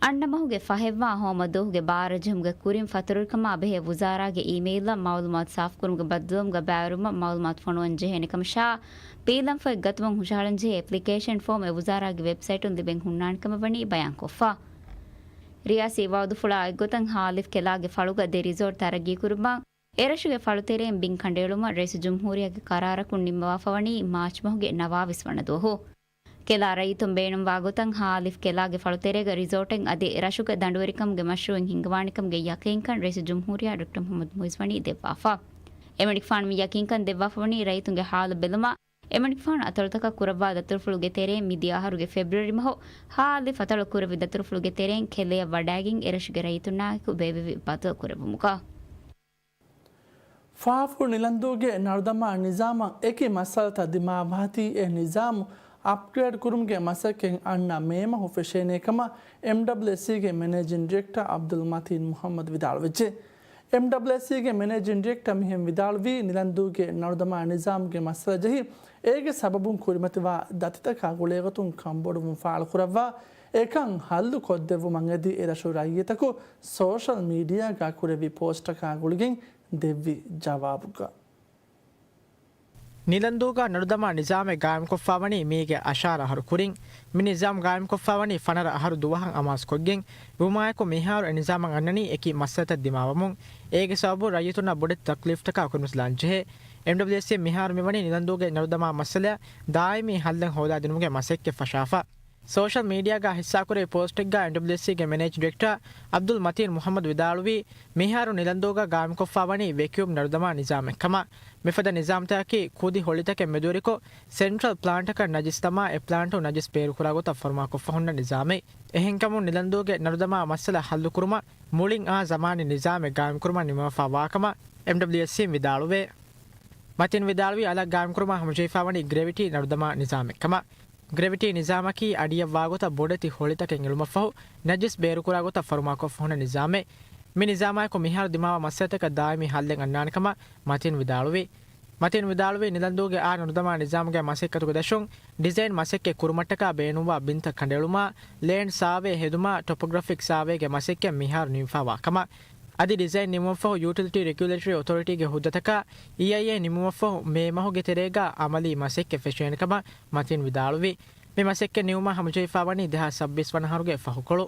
އަންނަ މަހުގެ ފަހެއްވާ ހޯމަ ދުވަހުގެ ބާރަ ޖެހުމުގެ ކުރިން ފަތުރުވިކަމާ ބެހޭ ވުޒާރާގެ އީމެއިލްއަށް މަޢުލޫމާތު ސާފުކުރުމުގެ ބައްދަލުވުމުގަ ބައިވެރިވުމަށް މަޢުލޫމާތު ފޮނުވަން ޖެހޭނެ ކަމަށާ، ބީލަންފޮތް ގަތުމުން ހުށަހަޅަންޖެހޭ އެޕްލިކޭޝަން ފޯމް އެ ވުޒާރާގެ ވެބްސައިޓުން ލިބެން ހުންނާނެ ކަމަށް ވަނީ ބަޔާންކޮށްފަ. ރިޔާސީ ވަޢުދުފުޅާ އެއްގޮތަށް ހާލިފް ކެލާގެ ފަޅުގަ ދެ ރިސޯޓް ތަރައްގީކުރުމަށް އެރަށުގެ ފަޅުތެރެއިން ބިން ކަނޑައެޅުމަށް ރައީސުލްޖުމްހޫރިއްޔާގެ ޤަރާރަކުން ނިންމަވާފަވަނީ މާޗް މަހުގެ ނަވާވީސް ވަނަ ދުވަހު. ކެލާ ރައްޔިތުން ބޭނުންވާ ގޮތަށް ހާލިފް ކެލާގެ ފަޅުތެރޭގަ ރިސޯޓެއް އަދި ރަށުގެ ދަނޑުވެރިކަމުގެ މަޝްރޫއެއް ހިންގަވާނެކަމުގެ ޔަޤީންކަން ރައީސުލްޖުމްހޫރިއްޔާ ޑޮކްޓަރ މުޙައްމަދު މުޢިއްޒު ވަނީ ދެއްވާފަ. އެމަނިކުފާނު މި ޔަޤީންކަން ދެއްވާފަވަނީ ރައްޔިތުންގެ ހާލު ބެލުމަށް. އެމަނިކުފާނު އަތޮޅުތަކަށް ކުރައްވާ ދަތުރުފުޅުގެ ތެރެއިން މިދިޔަ އަހަރުގެ ފެބްރުއަރީ މަހު ހާލިފް އަތޮޅަށް ކުރެއްވި ދަތުރުފުޅުގެ ތެރެއިން ކެލެއަށް ވަޑައިގެން އެރަށުގެ ރައްޔިތުންނާއެކު ބޭއްވެވި ބަދަލު ކުރެއްވުމުގަ. ފާފު ނިލަންދޫގެ ނަރުދަމާ ނިޒާމަށް އެކި މައްސަލަތައް ދިމާވާތީ އެ ނިޒާމު އަޕްގްރޭޑް ކުރުމުގެ މަސައްކަތް އަންނަ މޭ މަހު ފެށޭނޭ ކަމަށް އެމްޑަބްލިއުއެސްސީގެ މެނޭޖިން ޑިރެކްޓަރ އަބްދުލް މަތީން މުޙައްމަދު ވިދާޅުވެއްޖެ. އެމްޑަބްލިއުއެސްސީގެ މެނޭޖިން ޑިރެކްޓަރ މިހެން ވިދާޅުވީ، ނިލަންދޫގެ ނަރުދަމާ ނިޒާމުގެ މައްސަލަ ޖެހި، އޭގެ ސަބަބުން ކުރިމަތިވާ ދަތިތަކާ ގުޅޭގޮތުން ކަންބޮޑުވުން ފާޅުކުރައްވާ، އެކަން ހައްލު ކޮށްދެއްވުމަށް އެދި އެރަށު ރައްޔިތަކު ސޯޝަލް މީޑިއާގަ ކުރެއްވި ޕޯސްޓަކާ ގުޅިގެން ދެއްވި ޖަވާބުގަ. ނިލަންދޫގަ ނަރުދަމާ ނިޒާމެއް ގާއިމްކޮށްފާވަނީ މީގެ އަށާރަ އަހަރު ކުރިން. މި ނިޒާމް ގާއިމްކޮށްފާވަނީ ފަނަރަ އަހަރު ދުވަހަށް އަމާޒުކޮށްގެން. ވުމާއެކު މިހާރު އެ ނިޒާމަށް އަންނަނީ އެކި މައްސަލަތައް ދިމާވަމުން. އޭގެ ސަބަބުން ރައްޔިތުންނަށް ބޮޑެތި ތަކްލީފްތަކާ ކުރިމަތިލާން ޖެހޭ. އެމްޑަބްލިއުއެސްސީ މިހާރު މިވަނީ ނިލަންދޫގެ ނަރުދަމާ މައްސަލައަށް ދާއިމީ ހައްލެއް ހޯދާދިނުމުގެ މަސައްކަތް ފަށާފަ. ސޯޝަލް މީޑިއާގަ ހިއްސާކުރެއްވި ޕޯސްޓެއްގަ އެމްޑަބްލިއުއެސްސީގެ މެނޭޖިން ޑިރެކްޓަރ އަބްދުލް މަތީން މުޙައްމަދު ވިދާޅުވީ، މިހާރު ނިލަންދޫގަ ގާއިމްކޮށްފާވަނީ ވެކިއުމް ނަރުދަމާ ނިޒާމެއް ކަމަށް. މިފަދަ ނިޒާމްތަކަކީ ކުދި ހޮޅިތަކެއް މެދުވެރިކޮށް، ސެންޓްރަލް ޕްލާންޓަކަށް ނަޖިސް ދަމާ، އެ ޕްލާންޓު ނަޖިސް ބޭރުކުރާ ގޮތަށް ފަރުމާކޮށްފަ ހުންނަ ނިޒާމެއް. އެހެންކަމުން ނިލަންދޫގެ ނަރުދަމާ މައްސަލަ ހައްލުކުރުމަށް މުޅިން އާ ޒަމާނީ ނިޒާމެއް ގާއިމްކުރުމަށް ނިންމަވާފަ ވާކަމަށް އެމްޑަބްލިއުއެސްސީން ވިދާޅުވޭ. މަތިން ވިދާޅުވީ، އަލަށް ގާއިމްކުރުމަށް ހަމަޖެހިފާވަނީ ގްރެވިޓީ ނަރުދަމާ ނިޒާމެއް ކަމަށް. ގްރެވިޓީ ނިޒާމަކީ އަޑިއަށްވާގޮތަށް ބޮޑެތި ހޮޅިތަކެއް އެޅުމަށްފަހު، ނަޖިސް ބޭރުކުރާ ގޮތަށް ފަރުމާކޮށްފަ ހުންނަ ނިޒާމެއް. މި ނިޒާމާއެކު މިހާރު ދިމާވާ މައްސަލަތަކަށް ދާއިމީ ހައްލެއް އަންނާނެ ކަމަށް މަތިން ވިދާޅުވި. މަތިން ވިދާޅުވީ، ނިލަންދޫގެ އާ ނަރުދަމާ ނިޒާމުގެ މަސައްކަތުގެ ދަށުން، ޑިޒައިން މަސައްކަތް ކުރުމަށްޓަކާ ބޭނުންވާ ބިންތައް ކަނޑައެޅުމާ، ލޭންޑް ސާވޭ ހެދުމާ، ޓޮޕޮގްރަފިކް ސާވޭގެ މަސައްކަތް މިހާރު ނިންމިފާވާ ކަމަށް. އަދި ޑިޒައިން ނިމުމަށްފަހު ޔޫޓިލިޓީ ރެގިއުލޭޓަރީ އޮތޯރިޓީގެ ހުއްދަތަކާ، އީއައިއޭ ނިމުމަށްފަހު މޭ މަހުގެ ތެރޭގަ އަމަލީ މަސައްކަތް ފެށޭނެ ކަމަށް މަތިން ވިދާޅުވި. މި މަސައްކަތް ނިމުމަށް ހަމަޖެހިފާވަނީ ދެހާސް ސައްބީސް ވަނަ އަހަރުގެ ފަހުކޮޅު.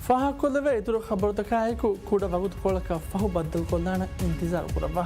ފާހަގަކޮށްލެވޭ އިތުރު ޚަބަރުތަކާއެކު ކުޑަ ވަގުތުކޮޅަކަށް ފަހު ބައްދަލުކޮށްލާނަން އިންތިޒާރު ކުރައްވާ.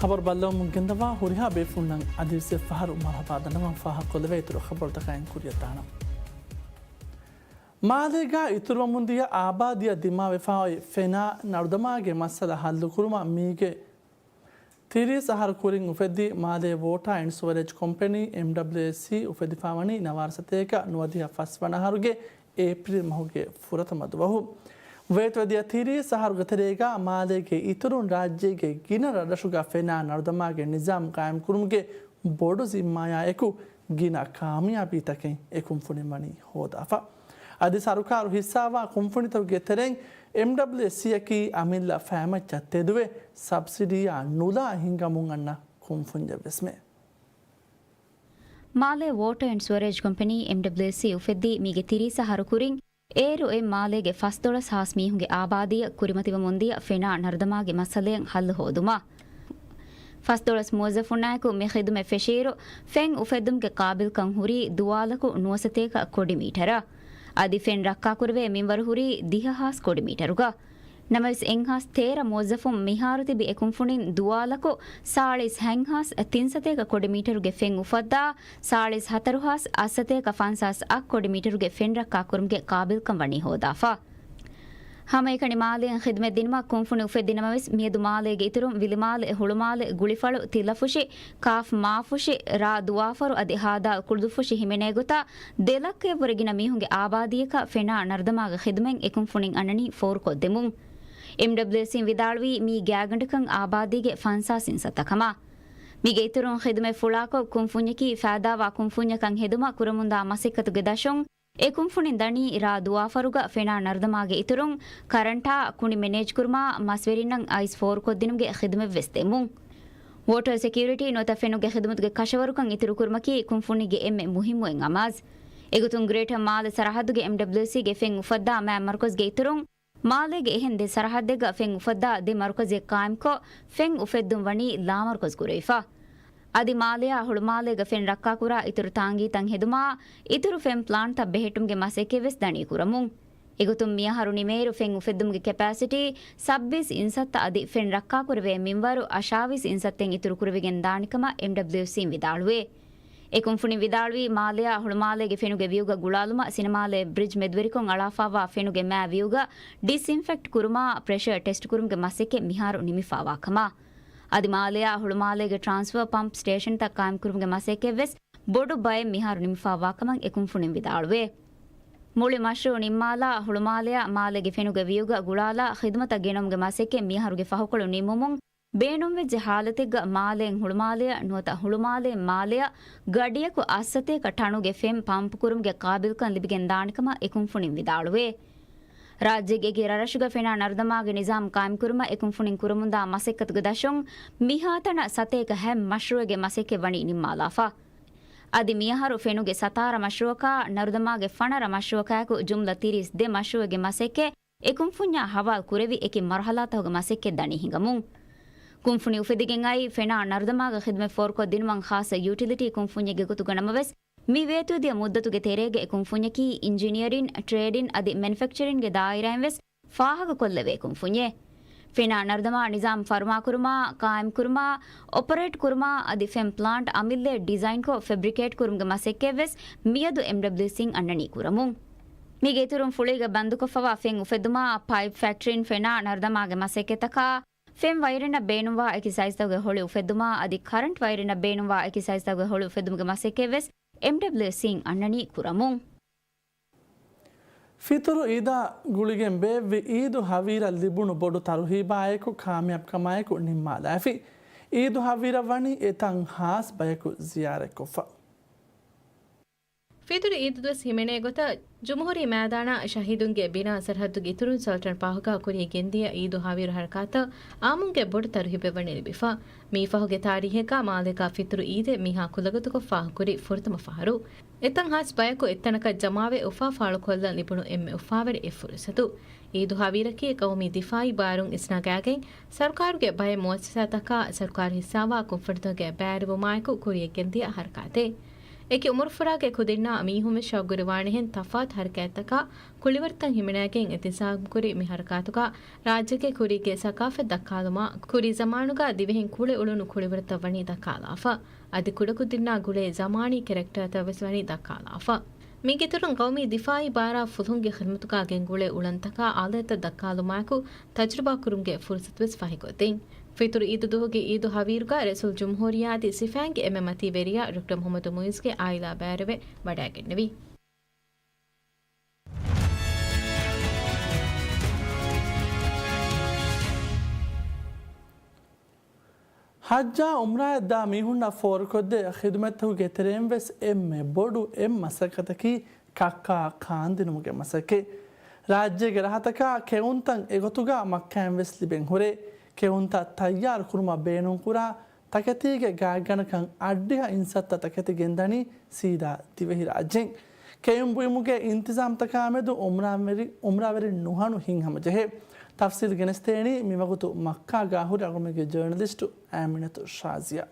ޚަބަރު ބައްލަވަމުން ގެންދަވާ ހުރިހާ ބޭފުޅުންނަށް އަދިވެސް އެއްފަހަރު މަރުޙަބާ ދަންނަވަން. ފާހަގަކޮށްލެވޭ އިތުރު ޚަބަރުތަކާއިން ކުރިއަށް ދާނަން. މާލޭގަ އިތުރުވަމުންދިޔަ އާބާދީއަށް ދިމާވެފައި ފެނާ ނަރުދަމާގެ މައްސަލަ ހައްލުކުރުމަށް މީގެ ތިރީސް އަހަރު ކުރިން އުފެއްދި މާލޭ ވޯޓާ އެންޑް ސުވަރޭޖް ކޮމްޕެނީ، އެމްޑަބްލިއުއެސްސީ، އުފެދިފަވަނީ ނަވާރަ ސަތޭކަ ނުވަދިހަ ފަސްވަނަ އަހަރުގެ އޭޕްރިލް މަހުގެ ފުރަތަމަ ދުވަހު. ވޭތުވެދިޔަ ތިރީސް އަހަރުގެ ތެރޭގަ މާލޭގެ އިތުރުން ރާއްޖޭގެ ގިނަ ރަށްރަށުގަ ފެނާ ނަރުދަމާގެ ނިޒާމް ޤާއިމްކުރުމުގެ ބޮޑު ޒިންމާޔާއެކު ގިނަ ކާމިޔާބީތަކެއް އެ ކުންފުނިން ވަނީ ހޯދާފަ. އަދި ސަރުކާރު ހިއްސާވާ ކުންފުނިތަކުގެ ތެރެއިން އެމްޑަބްލިއުއެސްސީއަކީ އަމިއްލަ ފައިމައްޗަށް ތެދުވެ، ސަބްސިޑީއާ ނުލާ ހިންގަމުން އަންނަ ކުންފުންޏެއްވެސްމެ. މާލޭ ވޯޓާ އެންޑް ސުވަރޭޖް ކޮމްޕެނީ، އެމްޑަބްލިއުއެސްސީ، އުފެއްދީ މީގެ ތިރީސް އަހަރު ކުރިން، އޭރު އޮތް މާލޭގެ ފަސްދޮޅަސް ހާސް މީހުންގެ އާބާދީއަށް ކުރިމަތިވަމުންދިޔަ ފެނާ ނަރުދަމާގެ މައްސަލައަށް ހައްލު ހޯދުމަށް. ފަސްދޮޅަސް މުވައްޒަފުންނާއެކު މި ޚިދުމަތް ފެށިއިރު، ފެން އުފެއްދުމުގެ ޤާބިލްކަން ހުރީ ދުވާލަކު ނުވަސަތޭކަ ކޮޑިމީޓަރަށް. އަދި ފެން ރައްކާކުރެވޭ މިންވަރު ހުރީ ދިހަ ހާސް ކޮޑިމީޓަރުގަ. ނަމަވެސް، އެއްހާސް ތޭރަ މުވައްޒަފުން މިހާރު ތިބި އެ ކުންފުނިން ދުވާލަކު ސާޅީސް ހަތް ހާސް ތިންސަތޭކަ ކޮޑިމީޓަރުގެ ފެން އުފައްދާ، ސާޅީސް ހަތަރު ހާސް އަށްސަތޭކަ ފަންސާސް އަށް ކޮޑިމީޓަރުގެ ފެން ރައްކާކުރުމުގެ ޤާބިލްކަން ވަނީ ހޯދާފަ. ހަމައެކަނި މާލެއަށް ޚިދުމަތް ދިނުމަށް ކުންފުނި އުފެއްދި ނަމަވެސް، މިއަދު މާލޭގެ އިތުރުން ވިލިމާލެ، ހުޅުމާލެ، ގުޅިފަޅު، ތިލަފުށި، ކާފް މާފުށި، ރ. ދުވާފަރު އަދި ހ. ދ. ކުޅުދުފުށި ހިމެނޭގޮތަށް ދެ ލައްކައެއްވުރެ ގިނަ މީހުންގެ އާބާދީއަކަށް ފެނާ ނަރުދަމާގެ ޚިދުމަތް އެ ކުންފުނިން އަންނަނީ ފޯރުކޮށްދެމުން. އެމްޑަބްލިއުއެސްއިން ވިދާޅުވީ މީ ގާތްގަނޑަކަށް އާބާދީގެ ފަންސާސް އިންސައްތަ ކަމަށް. މީގެ އިތުރުން ޚިދުމަތް ފުޅާކޮށް، ކުންފުންޏަކީ ފައިދާވާ ކުންފުންޏަކަށް ހެދުމަށް ކުރަމުންދާ މަސައްކަތުގެ ދަށުން، އެ ކުންފުނިން ދަނީ ރ. ދުވާފަރުގަ ފެނާ ނަރުދަމާގެ އިތުރުން، ކަރަންޓާ ކުނި މެނޭޖްކުރުމާ، މަސްވެރިންނަށް އައިސް ފޯރުކޮށްދިނުމުގެ ޚިދުމަތްވެސް ދެމުން. ވޯޓަރ ސެކިއުރިޓީ ނުވަތަ ފެނުގެ ޚިދުމަތުގެ ކަށަވަރުކަން އިތުރުކުރުމަކީ ކުންފުނީގެ އެންމެ މުހިއްމު އެއް އަމާޒް. އެގޮތުން ގްރޭޓަރ މާލެ ސަރަހައްދުގެ އެމްޑަބްލިއުސީގެ ފެން އުފައްދާ މާތް މަރުކަޒްގެ އިތުރުން، މާލޭގެ އެހެން ދެ ސަރަހައްދެއްގަ ފެން އުފައްދާ ދެ މަރުކަޒެއް ޤާއިމްކޮށް، ފެން އުފެއްދުން ވަނީ ލާމަރުކަޒު ކުރެވިފަ. އަދި މާލެއާ ހުޅުމާލޭގަ ފެން ރައްކާކުރާ އިތުރު ތާނގީތައް ހެދުމާ، އިތުރު ފެން ޕްލާންޓްތައް ބެހެއްޓުމުގެ މަސައްކަތްވެސް ދަނީ ކުރަމުން. އެގޮތުން މިއަހަރު ނިމޭއިރު ފެން އުފެއްދުމުގެ ކެޕޭސިޓީ ސައްބީސް އިންސައްތަ އަދި ފެން ރައްކާކުރެވޭ މިންވަރު އަށާވީސް އިންސައްތައިން އިތުރު ކުރެވިގެން ދާނެ ކަމަށް އެމްޑަބްލިއުސީން ވިދާޅުވޭ. އެ ކުންފުނިން ވިދާޅުވީ، މާލެއާ ހުޅުމާލޭގެ ފެނުގެ ވިއުގަ ގުޅާލުމަށް ސިނަމާލޭ ބްރިޖް މެދުވެރިކޮށް އަޅާފައިވާ ފެނުގެ މާ ވިއުގަ ޑިސްއިންފެކްޓް ކުރުމާ، ޕްރެޝަރ ޓެސްޓް ކުރުމުގެ މަސައްކަތް މިހާރު ނިމިފައިވާ ކަމަށް. އަދި މާލެއާ ހުޅުމާލޭގެ ޓްރާންސްފަރ ޕަމްޕް ސްޓޭޝަންތައް ޤާއިމްކުރުމުގެ މަސައްކަތްވެސް ބޮޑު ބައެއް މިހާރު ނިމިފައިވާ ކަމަށް އެ ކުންފުނިން ވިދާޅުވޭ. މުޅި މަޝްރޫޢު ނިންމާލާ، ހުޅުމާލެއާ މާލޭގެ ފެނުގެ ވިއުގަ ގުޅާލާ ޚިދުމަތަށް ގެނައުމުގެ މަސައްކަތް މިއަހަރުގެ ފަހުކޮޅު ނިމުމުން، ބޭނުންވެއްޖެ ހާލަތެއްގަ މާލޭން ހުޅުމާލެއަށް ނުވަތަ ހުޅުމާލޭން މާލެއަށް ގަޑިއަކު އަށްސަތޭކަ ޓަނުގެ ފެން ޕަމްޕް ކުރުމުގެ ޤާބިލްކަން ލިބިގެން ދާނެ ކަމަށް އެ ކުންފުނިން ވިދާޅުވޭ. ރާއްޖޭގެ އެކި ރަށްރަށުގަ ފެނާ ނަރުދަމާގެ ނިޒާމް ޤާއިމްކުރުމަށް އެ ކުންފުނިން ކުރަމުންދާ މަސައްކަތުގެ ދަށުން މިހާތަނަށް ސަތޭކަ ހަތް މަޝްރޫޢެއްގެ މަސައްކަތް ވަނީ ނިންމާލާފަ. އަދި މިއަހަރު ފެނުގެ ސަތާރަ މަޝްރޫޢަކާ، ނަރުދަމާގެ ފަނަރަ މަޝްރޫޢަކާއެކު ޖުމްލަ ތިރީސް ދެ މަޝްރޫޢެއްގެ މަސައްކަތް އެ ކުންފުންޏާ ހަވާލު ކުރެވި އެކި މަރުހަލާތަކުގެ މަސައްކަތް ދަނީ ހިނގަމުން. ކުންފުނި އުފެދިގެން އައީ ފެނާ ނަރުދަމާގެ ޚިދުމަތް ފޯރުކޮށްދިނުމަށް ޚާއްޞަ ޔޫޓިލިޓީ ކުންފުންޏެއްގެ ގޮތުގަ ނަމަވެސް، މި ވޭތުވެދިޔަ މުއްދަތުގެ ތެރޭގަ އެ ކުންފުންޏަކީ އިންޖިނިއަރިން، ޓްރޭޑިން އަދި މެނިފެކްޗަރިންގެ ދާއިރާއިންވެސް ފާހަގަކޮށްލެވޭ ކުންފުންޏެއް. ފެނާ ނަރުދަމާ ނިޒާމް ފަރުމާކުރުމާ، ޤާއިމްކުރުމާ، އޮޕަރޭޓް ކުރުމާ އަދި ފެން ޕްލާންޓް އަމިއްލައަށް ޑިޒައިންކޮށް ފެބްރިކޭޓް ކުރުމުގެ މަސައްކަތްވެސް މިއަދު އެމްޑަބްލިއުސީން އަންނަނީ ކުރަމުން. މީގެ އިތުރުން ފުޅީގަ ބަންދުކޮށްފަވާ ފެން އުފެއްދުމާ، ޕައިޕް ފެކްޓްރީން ފެނާ ނަރުދަމާގެ މަސައްކަތްތަކާ، ފެން ވައިރިންނަށް ބޭނުންވާ އެކި ސައިޒްތަކުގެ ހޮޅި އުފެއްދުމާ އަދި ކަރަންޓް ވައިރިންނަށް ބޭނުންވާ އެކި ސައިޒްތަކުގެ ހޮޅި އުފެއްދުމުގެ މަސައްކަތްވެސް އެމްޑަބްލިއުސީން އަންނަނީ ކުރަމުން. ފިތުރު އީދާ ގުޅިގެން ބޭއްވި އީދު ހަވީރަށް ލިބުނު ބޮޑު ތަރުހީބާއެކު ކާމިޔާބުކަމާއެކު ނިންމާލާފި. އީދު ހަވީރަށް ވަނީ އެތަން ހާސް ބަޔަކު ޒިޔާރަތްކޮށްފަ. ފިތުރު އީދު ދުވަސް ހިމެނޭ ގޮތަށް ޖުމްހޫރީ މައިދާނާ ޝަހީދުންގެ ބިނާ ސަރަހައްދުގެ އިތުރުން ސަލްޓަން ޕާހުގަ ކުރިޔަށް ގެންދިޔަ އީދު ހަވީރު ހަރަކާތަށް އާއްމުންގެ ބޮޑު ތަރުހީބެއް ވަނީ ލިބިފަ. މިފަހުގެ ތާރީހެއްގަ މާލޭގަ ފިތުރު އީދެއް މިހާ ކުލަގަދަކޮށް ފާހަގަކުރި ފުރަތަމަ ފަހަރު. އެތަން ހާސް ބަޔަކު އެއްތަނަކަށް ޖަމާވެ އުފާ ފާޅުކޮށްލަން ލިބުނު އެންމެ އުފާވެރި އެއް ފުރުސަތު. އީދު ހަވީރަކީ ޤައުމީ ދިފާއީ ބާރުން އިސްނަގާގެން ސަރުކާރުގެ ބައެއް މުއައްސަސާތަކާ ސަރުކާރު ހިއްސާވާ ކުންފުނިތަކުގެ ބައިވެރިވުމާއެކު ކުރިޔަށް ގެންދިޔަ ހަރަކާތެއް. އެކި އުމުރުފުރާގެ ކުދިންނާ މީހުންވެސް ޝައުގުވެރިވާނެހެން ތަފާތު ހަރަކާތްތަކާ ކުޅިވަރުތައް ހިމެނައިގެން އިންތިޒާމްކުރި މި ހަރަކާތުގަ ރާއްޖޭގެ ކުރީގެ ސަޤާފަތް ދައްކާލުމާ، ކުރީ ޒަމާނުގަ ދިވެހިން ކުޅެ އުޅުނު ކުޅިވަރުތައް ވަނީ ދައްކާލާފަ. އަދި ކުޑަކުދިންނާ ގުޅޭ ޒަމާނީ ކެރެކްޓާތައްވެސް ވަނީ ދައްކާލާފަ. މީގެއިތުރުން ގައުމީ ދިފާއީ ބާރާ ފުލުހުންގެ ޚިދުމަތުގަ ގެންގުޅޭ އުޅަނދުތަކާ އާލާތްތައް ދައްކާލުމާއެކު ތަޖުރިބާ ކުރުމުގެ ފުރުސަތުވެސް ފަހިކޮށްދިން. ފިތުރު އީދު ދުވަހުގެ އީދު ހަވީރުގަ ރައީސުލްޖުމްހޫރިއްޔާ އަދި ސިފައިންގެ އެންމެ މަތީ ވެރިޔާ ޑޮކްޓަރ މުޙައްމަދު މުޢިއްޒުގެ އާއިލާ ބައިވެރިވެ ވަޑައިގެންނެވި. ޙައްޖާ ޢުމްރާއަށް ދާ މީހުންނަށް ފޯރުކޮށްދޭ ޚިދުމަތްތަކުގެ ތެރެއިން ވެސް އެންމެ ބޮޑު އެއް މަސައްކަތަކީ ކައްކާ ކާންދިނުމުގެ މަސައްކަތް. ރާއްޖޭގެ ރަށްތަކާ ކެއުންތައް އެގޮތުގަ މައްކާއިން ވެސް ލިބެން ހުރޭ. ކެއުންތައް ތައްޔާރު ކުރުމަށް ބޭނުންކުރާ ތަކެތީގެ ގާތްގަނޑަކަށް އަށްޑިހަ އިންސައްތަ ތަކެތި ގެންދަނީ ސީދާ ދިވެހިރާއްޖެއިން. ކެއުން ބުއިމުގެ އިންތިޒާމްތަކާމެދު އުމްރާވެރި، އުމްރާވެރިން ނުހަނު ހިތްހަމަޖެހޭ. ތަފްސީލް ގެނެސްދޭނީ މިވަގުތު މައްކާގާ ހުރި އަޅުގަނޑުމެންގެ ޖާނަލިސްޓު އާމިނަތު ޝާޒިޔާ.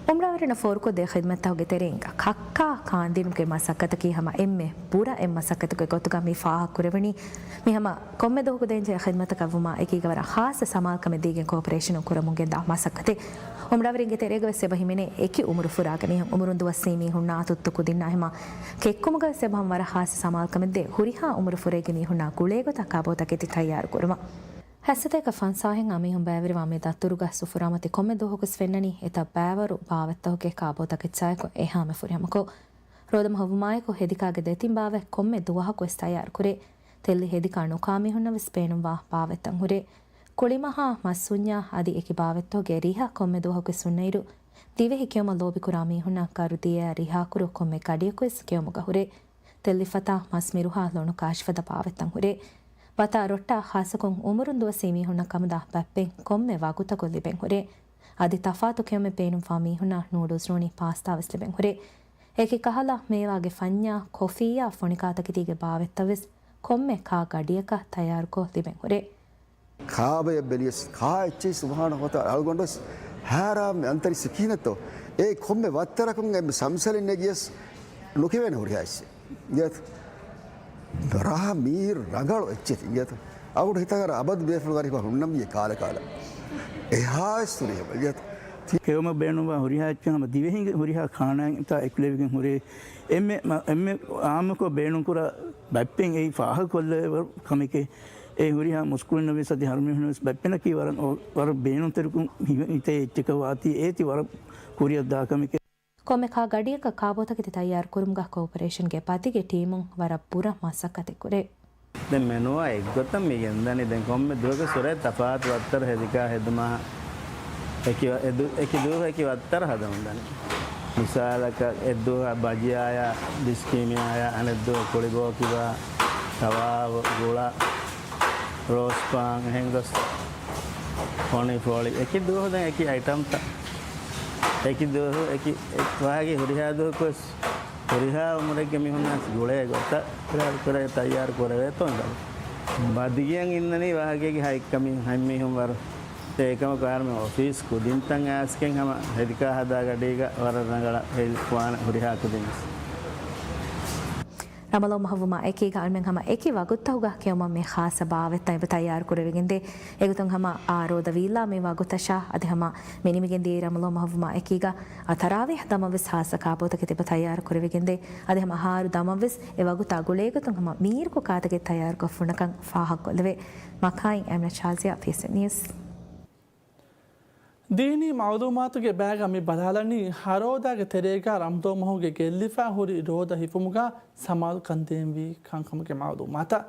އުމްރާވެރިންނަށް ފޯރުކޮށްދޭ ޚިދުމަތްތަކުގެ ތެރެއިން ކައްކާ ކާންދިނުމުގެ މަސައްކަތަކީ ހަމަ އެންމެ ބުރަ އެއް މަސައްކަތުގެ ގޮތުގަ މި ފާހަގަކުރެވެނީ. މި ހަމަ ކޮންމެ ދުވަހަކު ދޭންޖެހޭ ޚިދުމަތަކަށްވުމާ އެކީގަ ވަރަށް ޚާއްޞަ ސަމާލުކަމެއް ދީގެން ކޯޕަރޭޝަނުން ކުރަމުން ގެންދާ މަސައްކަތެއް. އުމްރާވެރިންގެ ތެރޭގަ ވެސް އެބަ ހިމެނޭ އެކި އުމުރުފުރާގެ މީހުން. އުމުރުން ދުވަސްވީ މީހުންނާ ތުއްތު ކުދިންނާ ހަމަ ކެއްކުމުގަ ވެސް އެބަ ހަމަ ވަރަށް ޚާއްޞަ ސަމާލުކަމެއް ދޭ ހުރިހާ އުމުރުފުރެއްގެ މީހުންނާ ގުޅޭގޮތަށް ކާބޯތަކެތި ތައްޔާރު ކުރުމަށް. ހަސަތޭކަ ފަންސާހެއް އާ މީހުން ބައިވެރިވާ މި ދަތުރުގަ ސުފުރާމަތި ކޮންމެ ދުވަހަކުވެސް ފެންނަނީ އެތައް ބައިވަރު ބާވަތްތަކުގެ ކާބޯތަކެއްޗާއެކު އެހާމެ ފުރިހަމަކޮށް. ރޯދަމަހު ވުމާއެކު ހެދިކާގެ ދެތިން ބާވަތް ކޮންމެ ދުވަހަކުވެސް ތައްޔާރުކުރޭ. ތެއްލި ހެދިކާ ނުކާ މީހުންނަށްވެސް ބޭނުންވާ ބާވަތްތައް ހުރޭ. ކުޅިމަހާ މަސް ހުންޏާ އަދި އެކި ބާވަތްތަކުގެ ރިހަ ކޮންމެ ދުވަހަކުވެސް ހުންނައިރު، ދިވެހި ކެއުމަށް ލޯބިކުރާ މީހުންނަށް ކަރުދިޔައާ ރިހާކުރު ކޮންމެ ގަޑިއަކުވެސް ކެއުމުގަ ހުރޭ. ތެއްލިފަތާ މަސް މިރުހާ ލޮނު ކާށިފަދަ ބާވަތްތައް ހުރޭ. ވަތާ ރޮއްޓާ ޚާއްޞަކޮށް އުމުރުން ދުވަސްވީ މީހުންނަށް ކަމުދާ ބައްޕެއް ކޮންމެ ވަގުތަކު ލިބެން ހުރޭ. އަދި ތަފާތު ކެއުމެއް ބޭނުންވާ މީހުންނަށް ނޫޑުލްސް ނޫނީ ޕާސްތާވެސް ލިބެން ހުރޭ. އެކި ކަހަލަ މޭވާގެ ފަންޏާ، ކޮފީއާ، ފޮނިކާ ތަކެތީގެ ބާވަތްތައްވެސް ކޮންމެ ކާ ގަޑިއަކަށް ތައްޔާރުކޮށް ލިބެން ހުރޭ. ކާބަޔަށް ބެލިޔަސް ކާ އެއްޗެއް ސުބްޙާނަހޫ ވަތަޢާލާ އަޅުގަނޑުވެސް ހައިރާންވެ އަންތަރި ސިކީނަތޯ. އޭ ކޮންމެ ވައްތަރަކުން އެންމެ ސަމްސަލިން ނެގިޔަސް ނުކިވޭނެ ހުރިހާ އެއްޗެއް. އިނގޭތަ؟ ރާ މީ ރަނގަޅު އެއްޗެތި. އިނގޭތަ؟ އަޅުގަނޑު ހިތަށް އަރާ އަބަދު ބޭފުޅުން ހަރިފަ ހުންނަންވީ ކާލަ ކާލަ. އެހާވެސް ހުރިހާ އިނގޭތަ؟ ކެއުމަށް ބޭނުންވާ ހުރިހާ އެއްޗެއް ހަމަ ދިވެހިންގެ ހުރިހާ ކާނާއިންތާ އެކުލެވިގެން ހުރޭ. އެންމެ، އެންމެ އާއްމުކޮށް ބޭނުންކުރާ ބައްޕެން އެއީ ފާހަގަކޮށްލެވޭ ކަމެކޭ. އެ ހުރިހާ މުސްކުޅިންނަށްވެސް އަދި އަހަރުމެންނަށްވެސް ބައްޕެނަކީ ވަރަށް، ވަރަށް ބޭނުންތެރިކޮށް ހި-، ހިތޭ އެއްޗަކަށް ވާތީ އޭތި ވަރަށް ކުރިއަށް ދާ ކަމެކޭ. ކޮންމެ ކާ ގަޑިއަކަށް ކާބޯތަކެތި ތައްޔާރު ކުރުމުގަ ކޯޕަރޭޝަންގެ ބަދިގެ ޓީމުން ވަރަށް ބުރަ މަސައްކަތެއް ކުރޭ. ދެން މެނުއާ އެއްގޮތަށް މި ގެންދަނީ. ދެން ކޮންމެ ދުވަހަކު ސުރެ ތަފާތު ވައްތަރު ހެދިކާ ހެދުމާ އެކި ވަ-، އެ ދު-، އެކި ދުވަހު އެކި ވައްތަރު ހަދަމުން ދަނީ. މިސާލަކަށް އެއްދުވަހަށް ބަޖިއާޔާ ބިސްކީމިއާޔާ، އަނެއްދުވަހު ކުޅިބޯކިބާ، ކަބާބު، ގުޅަ، ރޯސްޕާން، އެހެން ގޮސް ފޮނި ފޮޅި. އެކި ދުވަހު ދެން އެކި އައިޓަމްތައް. އެކި ދުވަހު އެކި ވާހަކަ ހުރިހާ ދުވަހަކުވެސް ހުރިހާ އުމުރެއްގެ މީހުންނަށް ގުޅޭ ގޮތަށް ކުރެ-، ކުރެ-، ތައްޔާރު ކުރެވޭތޯ އިނގޭ. ބަދިގެއަށް އިންނަނީ ވާހަކައިގެ ހަތްކަމިން ހަތް މީހުން ވަރު. އެކަމަކު އަހަރުމެން އޮފީސް ކުދިންތައް އައިސްގެން ހަމަ ހެދިކާ ހަދާ ގަޑީގަ ވަރަށް ރަނގަޅަށް ހެދިފާނެ ހުރިހާ ކުދިން. ރަމަޟާން މަހުވުމާ އެކީގަ އަހަރުމެން ހަމަ އެކި ވަގުތުތަކުގަ ކެއުމަށް މި ޚާއްޞަ ބާވަތްތައް އެބަ ތައްޔާރު ކުރެވިގެންދޭ. އެގޮތުން ހަމަ އާ ރޯދަ ވީއްލާ މި ވަގުތަށާ އަދި ހަމަ މި ނިމިގެންދިޔައީ ރަމަޟާން މަހުވުމާ އެކީގަ އާ ތަރާވީޙް ދަމަށްވެސް ޚާއްޞަ ކާބޯތަކެތި އެބަ ތައްޔާރު ކުރެވިގެންދޭ. އަދި ހަމަ އަހަރު ދަމަށްވެސް އެ ވަގުތާ ގުޅޭގޮތުން ހަމަ މީރުކޮށް ކާތަކެތި ތައްޔާރުކޮށް ފުނަކަން ފާހަގަކޮށްލެވޭ. މައްކާއިން އަމިނަ ޝާޒިޔާ، ޕީއެސްއެން ނިއުސް. ދީނީ މައުލޫމާތުގެ ބައިގަ މި ބަލާލަނީ ހަރޯދާގެ ތެރޭގަ ރަމަޟާން މަހުގެ ގެއްލިފަ ހުރި ރޯދަ ހިފުމުގަ ސަމާލުކަން ދޭންވީ ކަންކަމުގެ މައުލޫމާތަށް.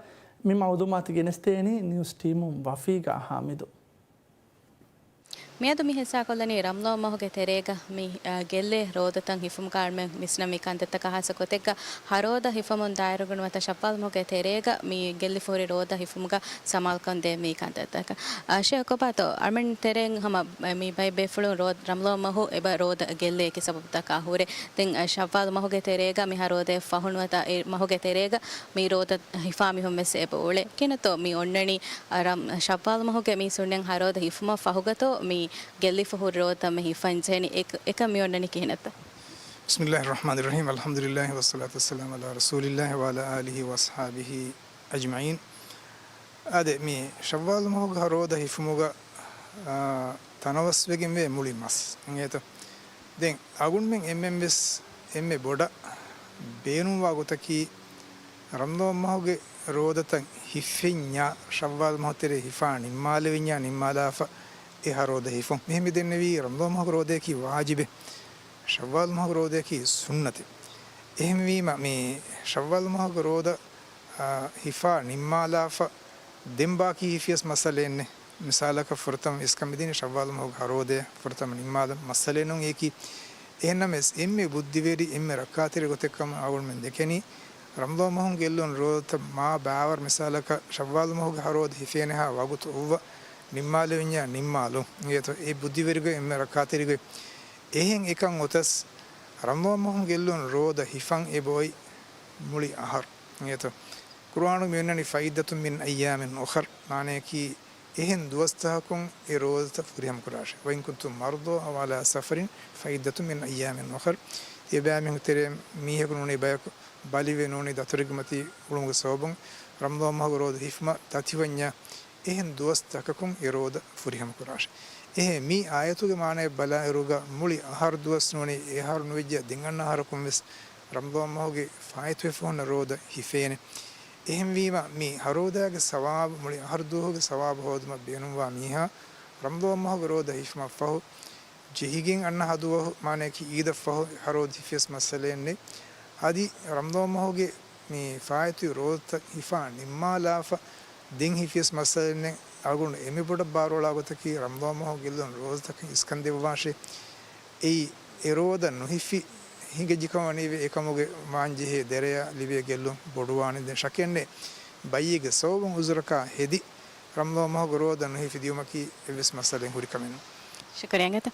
މި މައުލޫމާތު ގެނެސްދޭނީ ނިއުސް ޓީމުން ވަފީގާ ހާމިދު. މިއަދު މި ހިއްސާކޮށްލަނީ ރަމަޟާން މަހުގެ ތެރޭގަ މި، އަ، ގެއްލޭ ރޯދަތައް ހިފުމުގަ އަޅުމެން ވިސްނަންވީ ކަންތައްތަކާ ޚާއްޞަ ގޮތެއްގަ ހަރޯދަ ހިފަމުން ދާއިރުގަނޑުމަތަ ޝައްވާލް މަހުގެ ތެރޭގަ މި ގެއްލިފަ ހުރި ރޯދަ ހިފުމުގަ ސަމާލުކަން ދޭންވީ ކަންތައްތަކަށް. އަށެ ކޮބާތޯ އަޅުމެން ތެރެއިން ހަމަ މި ބައެއް ބޭފުޅުން ރޯ-، ރަމަޟާން މަހު އެބަ ރޯދަ ގެއްލޭ އެކި ސަބަބުތަކާ ހުރެ. ދެން ޝައްވާލް މަހުގެ ތެރޭގަ މި ހަރޯދައަށް ފަހުނުވަތަ އެ މަހުގެ ތެރޭގަ މި ރޯދަ ހިފާ މީހުން ވެސް އެބަ އުޅޭ. ކިހިނެއްތޯ މި އޮންނަނީ، އަ، ރަމް-، ޝައްވާލް މަހުގެ މީސް ހުންނަން ހަރޯދަ ހިފުމަށް ފަހުގަތޯ މި ގެއްލިފަ ހުރި ރޯދަތައް މި ހިފަން ޖެހެނީ އެކަ-، އެކަން މި އޮންނަނީ ކިހިނެއްތަ؟ بسم الله الرحمن الرحيم، الحمد لله والصلاة والسلام على رسول الله وعلى آله وأصحابه أجمعين. އާދެ، މި ޝައްވާލު މަހުގެ ހަ ރޯދަ ހިފުމުގަ، އާ، ތަނަވަސްވެގެންވޭ މުޅި މަސް. އިނގޭތަ؟ ދެން އަގުންމެން އެންމެންވެސް އެންމެ ބޮޑަށް ބޭނުންވާ ގޮތަކީ، ރަމަޟާން މަހުގެ ރޯދަތައް ހިފެންޏާ، ޝައްވާލް މަހު ތެރޭ ހިފާ ނިންމާލެވެންޏާ ނިންމާލާފަ އެ ހަ ރޯދަ ހިފުން. މިހެން މި ދެންނެވީ، ރަމަޟާން މަހުގެ ރޯދަޔަކީ ވާޖިބެއް، ޝައްވާލް މަހުގެ ރޯދަޔަކީ ސުންނަތެއް. އެހެންވީމަ، މި ޝައްވާލް މަހުގެ ރޯދަ، އާ، ހިފާ ނިންމާލާފަ ދެން ބާކީ ހިފިޔަސް މައްސަލައެއް ނެ. މިސާލަކަށް ފުރަތަމަ އިސްކަން މިދިނީ ޝައްވާލް މަހުގެ ހަ ރޯދަޔަށް ފުރަތަމަ ނިންމާލަން މައްސަލައެއް ނޫން އެކީ. އެހެންނަމަވެސް، އެންމެ ބުއްދިވެރި، އެންމެ ރައްކާތެރި ގޮތެއް ކަމަށް އަޅުގަނޑުމެން ދެކެނީ، ރަމަޟާން މަހުން ގެއްލުނު ރޯދަތައް މާ ބާވަރު، މިސާލަކަށް ޝައްވާލް މަހުގެ ހަ ރޯދަ ހިފޭނެހާ ވަގުތު އޮއްވަ ނިންމާލެވިންޏާ ނިންމާލުން. އިނގޭތޯ، އެ ބުއްދިވެރިގޮތް، އެންމެ ރައްކާތެރިގޮތް. އެހެން އެކަން އޮތަސް، ރަމަޟާން މަހުން ގެއްލުނު ރޯދަ ހިފަން އެބައޮތް މުޅި އަހަރު. އިނގޭތޯ، ޤުރުއާނުގަ މި އޮންނަނީ فعدة من أيام أخر، މާނަޔަކީ، އެހެން ދުވަސްތަކަކުން އެ ރޯދަތައް ފުރިހަމަ ކުރާށޭ. وإن كنتم مرضى أو على سفر فعدة من أيام أخر. ތިޔަބައިމީހުން ތެރޭ މީހަކު ނޫނީ ބަޔަކު ބަލިވެ ނޫނީ ދަތުރެއްގެ މަތީ އުޅުމުގެ ސަބަބުން ރަމަޟާން މަހުގެ ރޯދަ ހިފުމަށް ދަތިވަންޏާ، އެހެން ދުވަސް ތަކަކުން އެ ރޯދަ ފުރިހަމަ ކުރާށޭ. އެހެން މި އާޔަތުގެ މާނަޔަށް ބަލާއިރުގަ މުޅި އަހަރު ދުވަސް ނޫނީ އެ އަހަރު ނުވެއްޖެ ދެން އަންނަ އަހަރަކުން ވެސް ރަމަޟާން މަހުގެ ފާއިތުވެފަ ހުންނަ ރޯދަ ހިފޭނެ. އެހެންވީމަ، މި ހަ ރޯދާގެ ސަވާބު، މުޅި އަހަރު ދުވަހުގެ ސަވާބު ހޯދުމަށް ބޭނުންވާ މީހާ، ރަމަޟާން މަހުގެ ރޯދަ ހިފުމަށްފަހު، ޖެހިގެން އަންނަ ހަ ދުވަހު، މާނަޔަކީ އީދަށްފަހު ހަ ރޯދަ ހިފިޔަސް މައްސަލައެއް ނެތް. އަދި ރަމަޟާން މަހުގެ މި ފާއިތުވި ރޯދަތައް ހިފާ ނިންމާލާފަ ދެން ހިފިޔަސް މައްސަލައެއް ނެތް. އަޅުގަނޑު އެންމެ ބޮޑަށް ބާރުއަޅާ ގޮތަކީ، ރަމަޟާން މަހު ގެއްލުނު ރޯދަތަކަށް އިސްކަން ދެއްވާށޭ. އެއީ، އެ ރޯދަ ނުހިފި ހިނގައްޖެ ކަމަށް ވަނީވެ، އެކަމުގެ މާން ޖެހޭ ދެރަޔަށް ލިބޭ ގެއްލުން ބޮޑުވާނެ. ދެން ޝަކެއް ނެތް، ބައްޔެއްގެ ސަބަބުން އުޒުރަކާ ހެދި ރަމަޟާން މަހުގެ ރޯދަ ނުހިފި ދިޔުމަކީ އެއްވެސް މައްސަލައެއް ހުރި ކަމެއް ނޫން. ޝުކުރިއްޔާ އިނގޭތަ.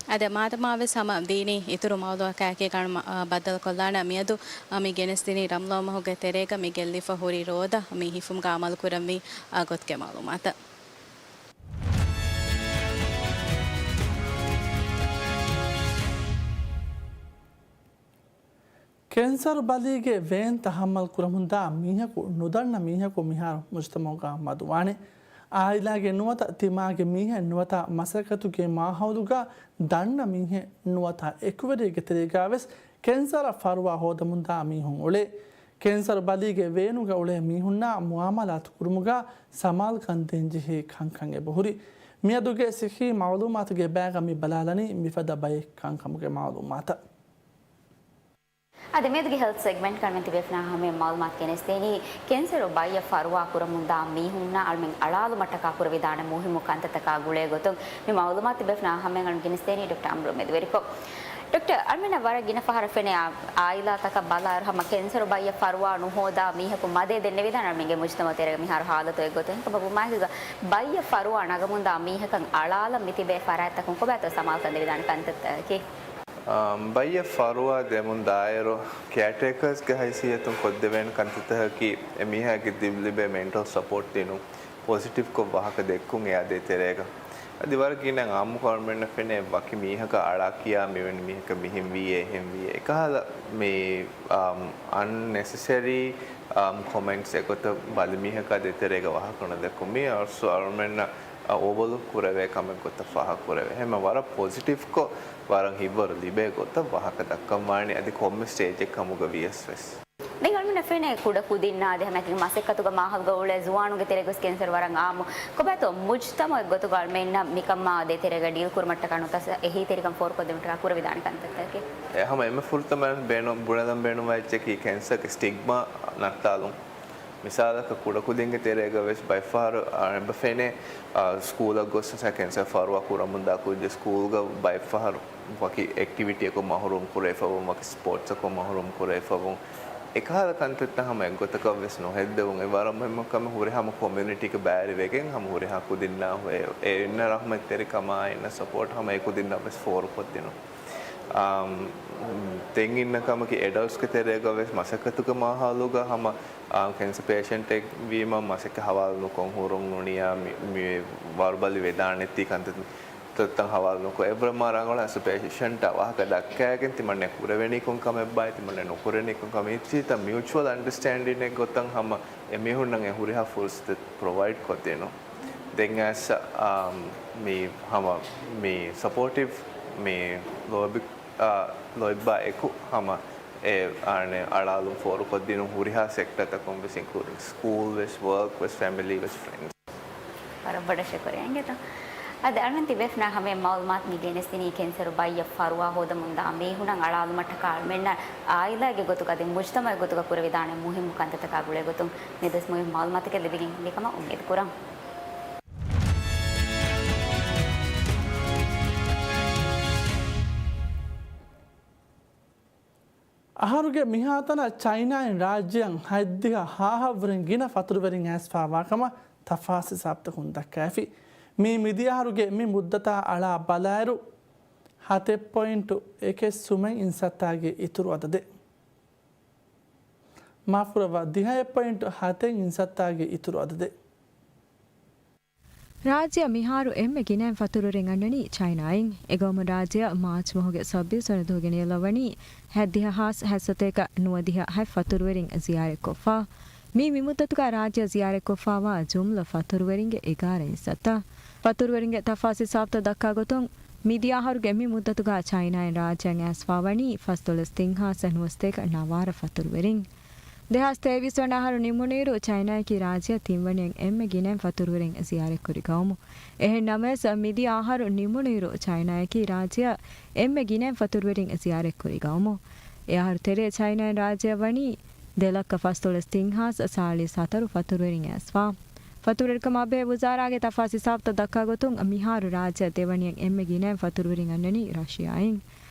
އަދި މާދަމާ ވެސް ހަމަ ދީނީ އިތުރު މައުލޫމާތުގައި ގަނޑު މަ-، އާ، ބައްދަލުކޮށްލާނަން. މިއަދު، އާ، މި ގެނެސްދިނީ ރަމަޟާން މަހުގެ ތެރޭގަ މި ގެއްލިފަ ހުރި ރޯދަ މި ހިފުމުގަ އަމަލު ކުރަންވީ، އާ، ގޮތުގެ މައުލޫމާތަށް. ކެންސަރު ބަލީގެ ވޭން ތަހައްމަލް ކުރަމުންދާ މީހަކު ނުދަންނަ މީހަކު މިހާރު މުޖުތަމަޢުގަ މަދުވާނެ. އާއިލާގެ ނުވަތަ ތިމާގެ މީހެއް ނުވަތަ މަސައްކަތުގެ މާހައުލުގަ ދަންނަ މީހެއް ނުވަތަ އެކުވެރިއެއްގެ ތެރޭގަ ވެސް ކެންސަރަށް ފަރުވާ ހޯދަމުންދާ މީހުން އުޅޭ. ކެންސަރު ބަލީގެ ވޭނުގަ އުޅޭ މީހުންނާ މުއާމަލާތު ކުރުމުގަ ސަމާލުކަން ދޭންޖެހޭ ކަންކަން އެބަހުރި. މިއަދުގެ ސިއްހީ މައުލޫމާތުގެ ބައިގަ މި ބަލާލަނީ މިފަދަ ބައެއް ކަންކަމުގެ މައުލޫމާތަށް. އަދި މިއަދުގެ ހެލްތް ސެގްމެންޓްގަ މި ތިބޭފުޅުންނާ ހަމަޔަށް މައުލޫމާތު ގެނެސްދޭނީ، ކެންސަރު ބައްޔަށް ފަރުވާ ކުރަމުންދާ މީހުންނާ އަޅުމެން އަޅާލުމަށްޓަކާ ކުރެވިދާނެ މުހިއްމު ކަންތައްތަކާ ގުޅޭ ގޮތުން މި މައުލޫމާތު ތިބޭފުޅުންނާ ހަމަޔަށް އަޅުމެން ގެނެސްދޭނީ ޑޮކްޓަރ އަމްރު މެދުވެރިކޮށް. ޑޮކްޓަރ އަޅުމެންނަށް ވަރަށް ގިނަ ފަހަރަށް ފެނޭ އާ-، އާއިލާތަކަށް ބަލާއިރު ހަމަ ކެންސަރު ބައްޔަށް ފަރުވާ ނުހޯދާ މީހަކު މަދޭ ދެންނެވިދާނެ އަޅުމެންގެ މުޖުތަމަޢު ތެރޭގަ މިހާރު ހާލަތު އެއްގޮތުން. އެކަމަކު ބުމާހެކިގަ ބައްޔަށް ފަރުވާ ނަގަމުންދާ މީހަކަށް އަޅާލަން މިތިބޭ ފަރާތްތަކުން ކޮބާތޯ ސަމާލުކަން ދެވިދާނެ ކަންތައްތަކަކީ؟ އާ، ބައްޔަށް ފަރުވާ ދެމުން ދާއިރު ކެއާޓޭކާސްގެ ހައިސިއްޔަތުން ކޮށްދެވޭނެ ކަންތައްތަކަކީ އެ މީހާގެ ދި-، ލިބޭ މެންޓަލް ސަޕޯޓް ދިނުން، ޕޮޒިޓިވްކޮށް ވާހަކަ ދެއްކުން އެއާ ދޭތެރޭގަ. އަދި ވަރަށް ގިނަ އާއްމުކޮށް އަޅުމެންނަށް ފެނޭ ވަކި މީހަކަށް އަޅާ ކިޔާ މިވެނި މީހަކަށް މިހެން ވީއޭ އެހެން ވީއޭ. އެކަހަލަ މި، އާ، އަންނެސެސަރީ، އާ، ކޮމެންޓްސް އެގޮތަށް ބަލި މީހަކާ ދޭތެރޭގަ ވާހަކަ ނުދެއްކުން. މީ އަސް އަޅުމެންނަށް އާ، އޯވަލު ކުރެވޭ ކަމެއް ގޮތަށް ފާހަގަ ކުރެވޭ. ހަމަ ވަރަށް ޕޮޒިޓިވްކޮށް، ވަރަށް ހިތްވަރު ލިބޭ ގޮތަށް ވާހަކަ ދައްކަން ވާނީ، އަދި ކޮންމެ ސްޓޭޖެއް ކަމުގަ ވިޔަސް ވެސް. ދެން އަޅުމެންނަށް ފެނޭ ކުޑަ ކުދިންނާ އަދި ހަމައެކަނި މަސައްކަތުގަ މާހައުލުގަ އުޅޭ ޒުވާނުންގެ ތެރޭގަ ވެސް ކެންސަރު ވަރަށް އާއްމު. ކޮބާތޯ މުޖްތަމަޢެއް ގޮތުގަ އަޅުމެންނަށް މިކަންމާ ދޭތެރޭގަ ޑީލް ކުރުމަށްޓަކާ ނުވަތަ އެހީތެރިކަން ފޯރުކޮށްދިނުމަށްޓަކާ ކުރެވިދާނެ ކަންތައްތަކެއް؟ އެ ހަމަ އެންމެ ފުރަތަމަ ބޭނު-، ބުނެލަން ބޭނުންވާ އެއްޗަކީ ކެންސަރގެ ސްޓިގްމާ ނައްތާލުން. މިސާލަކަށް، ކުޑަކުދިންގެ ތެރޭގަ ވެސް ބައެއްފަހަރު، އާ، އެބަ ފެނޭ، އާ، ސްކޫލަށް ގޮސް ކެންސަރ ފަރުވާ ކުރަމުންދާ ކުއްޖެއް ސްކޫލްގަ ބައެއްފަހަރު ވަކި އެކްޓިވިޓީއަކުން މަހުރޫމް ކުރެވިފަވުން، ވަކި ސްޕޯޓްސްއަކުން މަހުރޫމް ކުރެވިފަވުން، އެކަހަލަ ކަންތައްތައް ހަމަ އެއްގޮތަކަށް ވެސް ނުހެއްދެވުން. އެ ވަރަށް މުހިއްމު ކަމެއް. ހުރިހާ ކޮމިއުނިޓީގެ ބައިވެރިވެގެން ހަމަ ހުރިހާ ކުދިންނާ އެ-، އެ އިންނަ ރަހްމަތްތެރިކަމާ، އިންނަ ސަޕޯޓް ހަމަ އެ ކުދިންނަށް ވެސް ފޯރުކޮށްދިނުން. އާ، ދެން އިންނަ ކަމަކީ، އެޑަލްޓްސްގެ ތެރޭގަ ވެސް މަސައްކަތުގެ މާހައުލުގަ ހަމަ، އާ، ކެންސަ ޕޭޝަންޓެއް ވީމަ މަސައްކަތް ހަވާލު ނުކޮށް ހުރުން ނޫނިއްޔާ މި-، މި ވަރުބަލި ވެދާނެތީ ކަންތައް. ތައްތަން ހަވާލު ނުކޮށް، އެއްވަރަށް މާ ރަނގަޅަށް އަސް ޕޭޝަންޓާ ވާހަކަ ދައްކައިގެން ތިމަންނަ ކުރެވެނީ ކޮން ކަމެއްބާއޭ، ތިމަންނަ ނުކުރެނީ ކޮން ކަމެއް، އިއްޗިތައް މިއުޗުއަލް އަންޑަސްޓޭންޑިންއެއް ގޮތަށް ހަމަ އެ މީހުންނަށް އެ ހުރިހާ ފުރުސަތެއް ޕްރޮވައިޑް ކޮށްދިނުން. ދެން އައިސް، އާ، މި ހަމަ މި ސަޕޯޓިވް މި ލޯބި، އާ، ލޯތްބާ އެކު ހަމަ އެ އަނެއް އަޅާލުން ފޯރުކޮށްދިނުން ހުރިހާ ސެކްޓަރތަކުން ވެސް، އިންކްލޫޑިން ސްކޫލް ވެސް، ވަރކް ވެސް، ފެމިލީ ވެސް، ފްރެންޑްސް. ވަރަށް ބޮޑަށް ޝުކުރިއްޔާ އިނގޭތޯ. އަދި އަޅުމެން ތިބޭފުޅުންނާ ހަމައަށް މައުލޫމާތު މި ގެނެސްދިނީ ކެންސަރު ބައްޔަށް ފަރުވާ ހޯދަމުންދާ މީހުނަށް އަޅާލުމަށްޓަކާ އަޅުމެންނަށް އާއިލާގެ ގޮތުގަ އަދި މުޖްތަމަޢުގެ ގޮތުގަ ކުރެވިދާނެ މުހިއްމު ކަންތައްތަކާ ގުޅޭގޮތުން މިއަދުވެސް މުހިއްމު މައުލޫމާތުތަކެއް ލިބިގެން ހިނގޭ ކަމަށް އުއްމީދު ކުރަން. އަހަރުގެ މިހާތަނަށް ޗައިނާއިން ރާއްޖެއަށް ހަތްދިހަ ހާހަށްވުރެން ގިނަ ފަތުރުވެރިން އައިސްފާވާކަމަށް ތަފާސް ހިސާބުތަކުން ދައްކައިފި. މީ މިދިޔަ އަހަރުގެ މި މުއްދަތާ އަޅާ ބަލާއިރު، ހަތެއް ޕޮއިންޓު އެކެއް ސުމެއް އިންސައްތާގެ އިތުރު އަދަދެއް. މާފުރައްވާ، ދިހައެއް ޕޮއިންޓު ހަތެއް އިންސައްތާގެ އިތުރު އަދަދެއް. ރާއްޖެއަށް މިހާރު އެންމެ ގިނައިން ފަތުރުވެރިން އަންނަނީ ޗައިނާއިން. އެގައުމު ރާއްޖެއަށް މާޗް މަހުގެ ސައްބީސް ވަނަ ދުވަހުގެ ނިޔަލަށްވަނީ ހަތްދިހަ ހާސް ހަތްސަތޭކަ ނުވަދިހަ ހަތް ފަތުރުވެރިން ޒިޔާރަތްކޮށްފަ. މީ މިމުއްދަތުގަ ރާއްޖެއަށް ޒިޔާރަތްކޮށްފާވާ ޖުމްލަ ފަތުރުވެރިންގެ އެގާރަ އިންސައްތަ. ފަތުރުވެރިންގެ ތަފާސް ހިސާބުތައް ދައްކާ ގޮތުން، މިދިޔަ އަހަރުގެ މި މުއްދަތުގަ ޗައިނާއިން ރާއްޖެއަށް އައިސްފާވަނީ ފަސްދޮޅަސް ތިން ހާސް ނުވަސަތޭކަ ނަވާރަ ފަތުރުވެރިން. ދެހާސް ތޭވީސް ވަނަ އަހަރު ނިމުނުއިރު ޗައިނާއަކީ ރާއްޖެއަށް ތިންވަނައިން އެންމެ ގިނައިން ފަތުރުވެރިން ޒިޔާރަތްކުރި ގައުމު. އެހެން ނަމަވެސް، މިދިޔަ އަހަރު ނިމުނުއިރު ޗައިނާއަކީ ރާއްޖެއަށް އެންމެ ގިނައިން ފަތުރުވެރިން ޒިޔާރަތްކުރި ގައުމު. އެ އަހަރު ތެރޭ ޗައިނާއިން ރާއްޖެއަށް ވަނީ ދެ ލައްކަ ފަސްދޮޅަސް ތިން ހާސް ސާޅީސް ހަތަރު ފަތުރުވެރިން އައިސްފާ. ފަތުރުވެރިކަމާ ބެހޭ ވުޒާރާގެ ތަފާސް ހިސާބުތައް ދައްކާ ގޮތުން، މިހާރު ރާއްޖެއަށް ދެވަނައިން އެންމެ ގިނައިން ފަތުރުވެރިން އަންނަނީ ރަޝިޔާއިން.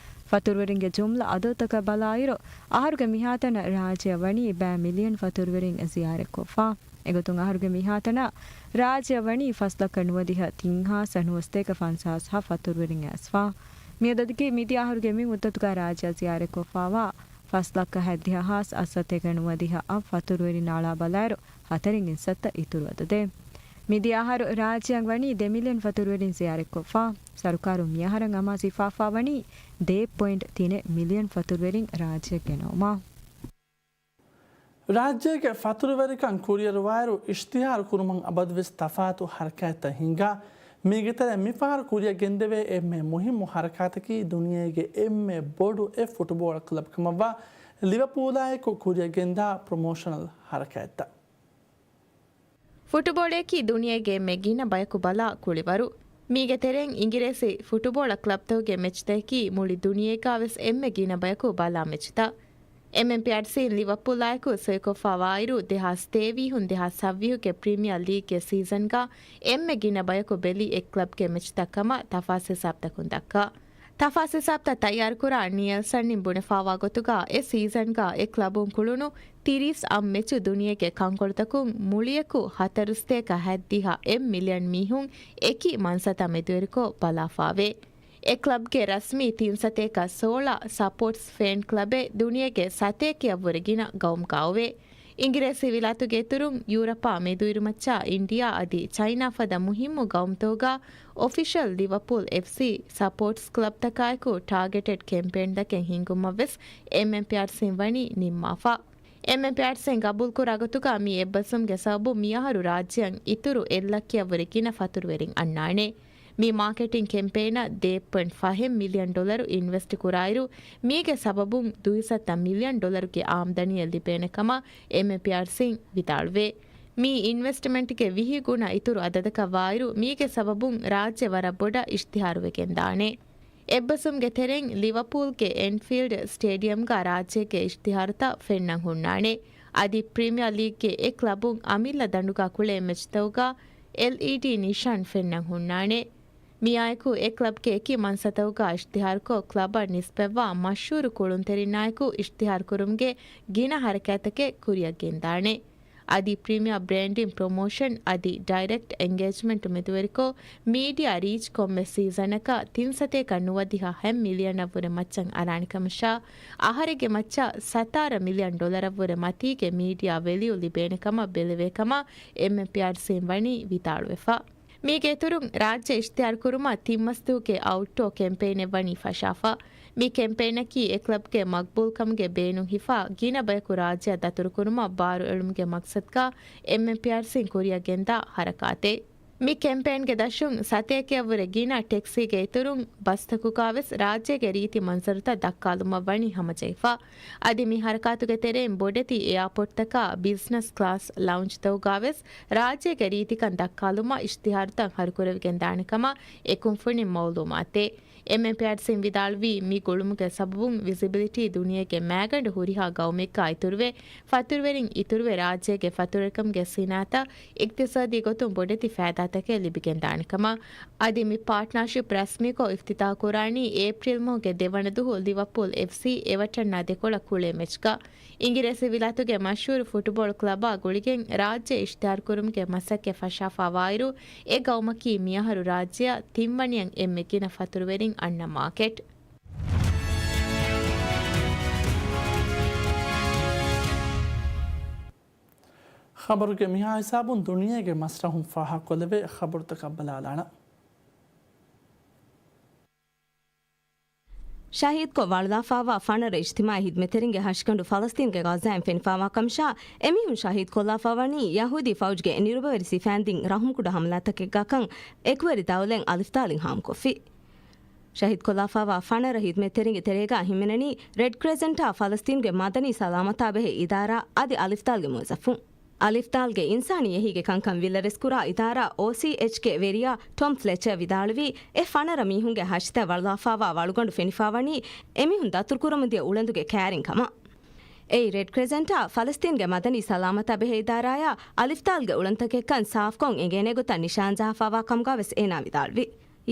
ފަތުރުވެރިންގެ ޖުމްލަ އަދަދުތަކަށް ބަލާއިރު، އަހަރުގެ މިހާތަނަށް ރާއްޖެއަށް ވަނީ ބައި މިލިއަން ފަތުރުވެރިން ޒިޔާރަތްކޮށްފަ. އެގޮތުން އަހަރުގެ މިހާތަނަށް ރާއްޖެއަށް ވަނީ ފަސް ލައްކަ ނުވަދިހަ ތިން ހާސް ނުވަސަތޭކަ ފަންސާސް ހަ ފަތުރުވެރިން އައިސްފަ. މިއަދަދަކީ މިދިޔަ އަހަރުގެ މި މުއްދަތުގަ ރާއްޖެއަށް ޒިޔާރަތްކޮށްފާވާ ފަސް ލައްކަ ހަތްދިހަ ހާސް އަށްސަތޭކަ ނުވަދިހަ އަށް ފަތުރުވެރިންނާ އަޅާ ބަލާއިރު، ހަތަރެއް އިންސައްތަ އިތުރު އަދަދެއް. މިދިޔަ އަހަރު ރާއްޖެއަށް ވަނީ ދެ މިލިއަން ފަތުރުވެރިން ޒިޔާރަތްކޮށްފަ. ސަރުކާރުން މިއަހަރަށް އަމާޒުވެފާވަނީ ދެ ޕޮއިންޓް ތިނެއް މިލިއަން ފަތުރުވެރިން ރާއްޖެއަށް ގެނައުމަށް. ރާއްޖޭގެ ފަތުރުވެރިކަން ކުރިއަރުވާއިރު، އިޝްތިހާރު ކުރުމަށް އަބަދުވެސް ތަފާތު ހަރަކާތްތައް ހިނގާ. މީގެ ތެރެއިން މިފަހަރު ކުރިއަށް ގެންދެވޭ އެންމެ މުހިއްމު ހަރަކާތަކީ ދުނިޔޭގެ އެންމެ ބޮޑު އެއް ފުޓުބޯޅަ ކްލަބް ކަމަށްވާ ލިވަޕޫލާއެކު ކުރިއަށް ގެންދާ ޕްރޮމޯޝަނަލް ހަރަކާތްތައް. ފުޓުބޯޅައަކީ ދުނިޔޭގެ އެންމެ ގިނަ ބަޔަކު ބަލާ ކުޅިވަރު. މީގެ ތެރެއިން އިނގިރޭސި ފުޓުބޯޅަ ކްލަބްތަކުގެ މެޗްތަކަކީ މުޅި ދުނިޔޭގާވެސް އެންމެ ގިނަ ބަޔަކު ބަލާ މެޗްތައް. އެމްއެމްޕީއާރްސީން ލިވަޕޫލާއެކު ސޮއިކޮށްފާވާއިރު، ދެހާސް ތޭވީހުން ދެހާސް ސައްވީހުގެ ޕްރިމިއާ ލީގްގެ ސީޒަންގަ އެންމެ ގިނަ ބަޔަކު ބެލި އެއް ކްލަބްގެ މެޗްތައް ކަމަށް ތަފާސް ހިސާބުތަކުން ދައްކާ. ތަފާސް ހިސާބުތައް ތައްޔާރުކުރާ ނިއެލްސަންއިން ބުނެފާވާ ގޮތުގަ އެ ސީޒަންގަ އެ ކްލަބުން ކުޅުނު ތިރީސް އަށް މެޗު ދުނިޔޭގެ ކަންކޮޅުތަކުން މުޅިއަކު ހަތަރުސަތޭކަ ހަތްދިހަ އެއް މިލިއަން މީހުން އެކި މަންސަތާ މެދުވެރިކޮށް ބަލާފާވޭ. އެ ކްލަބްގެ ރަސްމީ ތިން ސަތޭކަ ސޯޅަ ސަޕޯޓްސް ފޭން ކްލަބެއް ދުނިޔޭގެ ސަތޭކައަށްވުރެ ގިނަ ގައުމުގައުވޭ. އިނގިރޭސި ވިލާތުގެ އިތުރުން ޔޫރަޕާ މެދުއިރުމައްޗާ އިންޑިއާ އަދި ޗައިނާ ފަދަ މުހިއްމު ގައުމުތަކުގަ އޮފިޝަލް ލިވަޕޫލް އެފްސީ ސަޕޯޓްސް ކްލަބްތަކާއެކު ޓާގެޓެޑް ކެމްޕޭންތަކެއް ހިންގުމަށްވެސް އެމްއެމްޕީއާރްސީން ވަނީ ނިންމާފަ. އެމްއެމްޕީއާރްސީން ގަބޫލުކުރާ ގޮތުގަ މި އެއްބަސްވުމުގެ ސަބަބުން މިއަހަރު ރާއްޖެއަށް އިތުރު އެއް ލައްކައަށްވުރެ ގިނަ ފަތުރުވެރިން އަންނާނެ. މި މާކެޓިން ކެމްޕޭނަށް ދޭއް ޕޮއިންޓް ފަހެއް މިލިއަން ޑޮލަރު އިންވެސްޓް ކުރާއިރު، މީގެ ސަބަބުން ދުއިސައްތަ މިލިއަން ޑޮލަރުގެ އާމްދަނީއެއް ލިބޭނެ ކަމަށް އެމްއެމްޕީއާރްސީން ވިދާޅުވޭ. މި އިންވެސްޓްމަންޓްގެ ވިހި ގުނަ އިތުރު އަދަދަކަށް ވާއިރު، މީގެ ސަބަބުން ރާއްޖެ ވަރަށް ބޮޑަށް އިޝްތިހާރުވެގެންދާނެ. އެއްބަސްވުމުގެ ތެރެއިން ލިވަޕޫލްގެ އެންފީލްޑް ސްޓޭޑިއަމްގަ ރާއްޖޭގެ އިޝްތިހާރުތައް ފެންނަން ހުންނާނެ. އަދި ޕްރިމިއާ ލީގްގެ އެއް ކްލަބުން އަމިއްލަ ދަނޑުގަ ކުޅޭ މެޗްތަކުގަ އެލްއީޑީ ނިޝާން ފެންނަން ހުންނާނެ. މިއާއެކު އެ ކްލަބްގެ އެކި މަންސަތަކުގަ އިޝްތިހާރުކޮށް، ކްލަބަށް ނިސްބަތްވާ މަޝްހޫރު ކުޅުންތެރިންނާއެކު އިޝްތިހާރުކުރުމުގެ ގިނަ ހަރަކާތްތަކެއް ކުރިއަށް ގެންދާނެ. އަދި ޕްރިމިއާ ބްރޭންޑިން ޕްރޮމޯޝަން އަދި ޑައިރެކްޓް އެންގޭޖްމަންޓް މެދުވެރިކޮށް، މީޑިއާ ރީޗް ކޮންމެ ސީޒަނަކަށް ތިން ސަތޭކަ ނުވަދިހަ ހަތް މިލިއަނަށްވުރެ މައްޗަށް އަރާނެ ކަމަށާ، އަހަރެއްގެ މައްޗަށް ސަތާރަ މިލިއަން ޑޮލަރަށްވުރެ މަތީގެ މީޑިއާ ވެލިއު ލިބޭނެ ކަމަށް ބެލެވޭ ކަމަށް އެމްއެމްޕީއާރްސީން ވަނީ ވިދާޅުވެފަ. މީގެ އިތުރުން، ރާއްޖެ އިޝްތިހާރުކުރުމަށް ތިން މަސްދުވަހުގެ އައުޓްޑޯ ކެމްޕެއިނެއް ވަނީ ފަށާފަ. މި ކެމްޕެއިނަކީ އެ ކްލަބްގެ މަގްބޫލްކަމުގެ ބޭނުން ހިފާ ގިނަ ބަޔަކު ރާއްޖެއަށް ދަތުރުކުރުމަށް ބާރުއެޅުމުގެ މަގްސަދުގަ އެމްއެމްޕީއާރްސީން ކުރިއަށް ގެންދާ ހަރަކާތެއް. މި ކެމްޕޭންގެ ދަށުން ސަތޭކައަށްވުރެ ގިނަ ޓެކްސީގެ އިތުރުން ބަސްތަކުގަވެސް ރާއްޖޭގެ ރީތި މަންޒަރުތައް ދައްކާލުމަށް ވަނީ ހަމަޖެހިފަ. އަދި މި ހަރަކާތުގެ ތެރެއިން ބޮޑެތި އެއާޕޯޓްތަކާ ބިޒްނަސް ކްލާސް ލައުންޖްތަކުގަވެސް ރާއްޖޭގެ ރީތިކަން ދައްކާލުމަށް އިޝްތިހާރުތައް ހަރުކުރެވިގެން ދާނެ ކަމަށް އެ ކުންފުނިން މައުލޫމާތެއް. އެމްއެމްޕީއާރްސީން ވިދާޅުވީ، މި ގުޅުމުގެ ސަބަބުން ވިޒިބިލިޓީ ދުނިޔޭގެ މައިގަނޑު ހުރިހާ ގައުމެއްގަ އިތުރުވެ، ފަތުރުވެރިން އިތުރުވެ ރާއްޖޭގެ ފަތުރުވެރިކަމުގެ ސިނާއަތަށް އިގްތިސާދީ ގޮތުން ބޮޑެތި ފައިދާތަކެއް ލިބިގެންދާނެ ކަމަށް. އަދި މި ޕާޓްނާޝިޕް ރަސްމީކޮށް އިފްތިތާހު ކުރާނީ އޭޕްރީލް މަހުގެ ދެވަނަ ދުހު ލިވަޕޫލް އެފްސީ އެވަޓަންނާ ދެކޮޅަށް ކުޅޭ މެޗްގަ. އިނގިރޭސި ވިލާތުގެ މަޝްހޫރު ފުޓުބޯޅަ ކްލަބާ ގުޅިގެން ރާއްޖެ އިޝްތިހާރުކުރުމުގެ މަސައްކަތް ފަށާފަވާއިރު، އެ ގައުމަކީ މިއަހަރު ރާއްޖެއަށް ތިންވަނައަށް އެންމެ ގިނަ ފަތުރުވެރިން އަންނަ މާކެޓް. ޚަބަރުގެ މިހާ ހިސާބުން ދުނިޔޭގެ މަސްރަހުން ފާހަގަކޮށްލެވޭ ޚަބަރުތަކަށް ބަލާލާނަން. ޝަހީދުކޮށް ވަޅުލާފައިވާ ފަނަރަ އިޖްތިމާޢީ ހިދްމަތްތެރިންގެ ހަށިގަނޑު ފަލަސްތީންގެ ޣައްޒާއިން ފެނިފައިވާ ކަމަށާ، އެމީހުން ޝަހީދުކޮށްލާފައިވަނީ ޔަހޫދީ ފައުޖުގެ ނިރުބަވެރި ސިފައިން ދިން ރަހުމްކުޑަ ހަމަލާތަކެއްގަކަން އެކުވެރި ދައުލަތް އަލިފްދާލިން ހާމަކޮށްފި. ޝަހީދުކޮށްލާފައިވާ ފަނަރަ ހިދްމަތްތެރިންގެ ތެރޭގަ ހިމެނެނީ ރެޑް ކްރެސެންޓާ ފަލަސްތީންގެ މަދަނީ ސަލާމަތާބެހޭ އިދާރާ އަދި އަލިފްދާލްގެ މުވައްޒަފުން. އަލިފްދާލްގެ އިންސާނީ އެހީގެ ކަންކަން ވިލަރެސްކުރާ އިދާރާ އޯސީއެޗްގެ ވެރިޔާ ޓޮމް ފްލެޗަރ ވިދާޅުވީ، އެ ފަނަރަ މީހުންގެ ހަށިތައް ވަޅުލާފައިވާ ވަޅުގަނޑު ފެނިފައިވަނީ އެމީހުން ދަތުރުކުރަމުންދިޔަ އުޅަނދުގެ ކައިރިން ކަމަށް. އެއީ ރެޑް ކްރެސެންޓާ ފަލަސްތީންގެ މަދަނީ ސަލާމަތާބެހޭ އިދާރާޔާ އަލިފްދާލްގެ އުޅަނދުތަކެއްކަން ސާފްކޮށް އެނގޭނެ ގޮތަށް ނިޝާން ޖަހާފައިވާ ކަމުގަވެސް އޭނާ ވިދާޅުވި.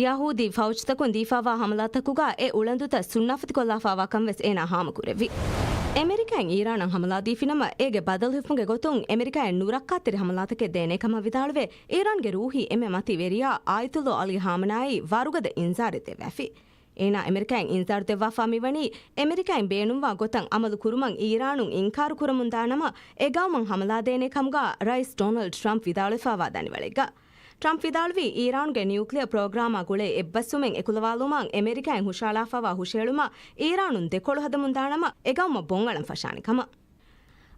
ޔަހޫދީ ފައުޖުތަކުން ދީފައިވާ ހަމަލާތަކުގަ އެ އުޅަނދުތައް ސުންނާފަތިކޮށްލާފައިވާ ކަންވެސް އޭނާ ހާމަކުރެއްވި. އެމެރިކާއިން އީރާނަށް ހަމަލާދީފިނަމަ، އޭގެ ބަދަލު ހިފުމުގެ ގޮތުން އެމެރިކާއަށް ނުރައްކާތެރި ހަމަލާތަކެއް ދޭނޭ ކަމަށް ވިދާޅުވެ، އީރާންގެ ރޫހީ އެންމެ މަތީ ވެރިޔާ އާޔަތުﷲ ޢަލީ ހާމަނާއީ ވަރުގަދަ އިންޒާރެއް ދެއްވައިފި. އޭނާ އެމެރިކާއިން އިންޒާރު ދެއްވާފަ މިވަނީ، އެމެރިކާއިން ބޭނުންވާ ގޮތަށް އަމަލު ކުރުމަށް އީރާނުން އިންކާރު ކުރަމުންދާ ނަމަ، އެ ގައުމަށް ހަމަލާ ދޭނޭ ކަމުގަ ރައީސް ޑޮނަލްޑް ޓްރަމްޕް ވިދާޅުވެފައިވާ ދަނިވަޅެއްގަ. ޓްރަމްޕް ވިދާޅުވީ، އީރާނުގެ ނިއުކްލިއަރ ޕްރޮގްރާމާ ގުޅޭ އެއްބަސްވުމެއް އެކުލަވާލުމަށް އެމެރިކާއިން ހުށައަޅާފައިވާ ހުށައެޅުމަށް އީރާނުން ދެކޮޅު ހަދަމުންދާނަމަ، އެގައުމަށް ބޮންއަޅަން ފަށާނެ ކަމަށް.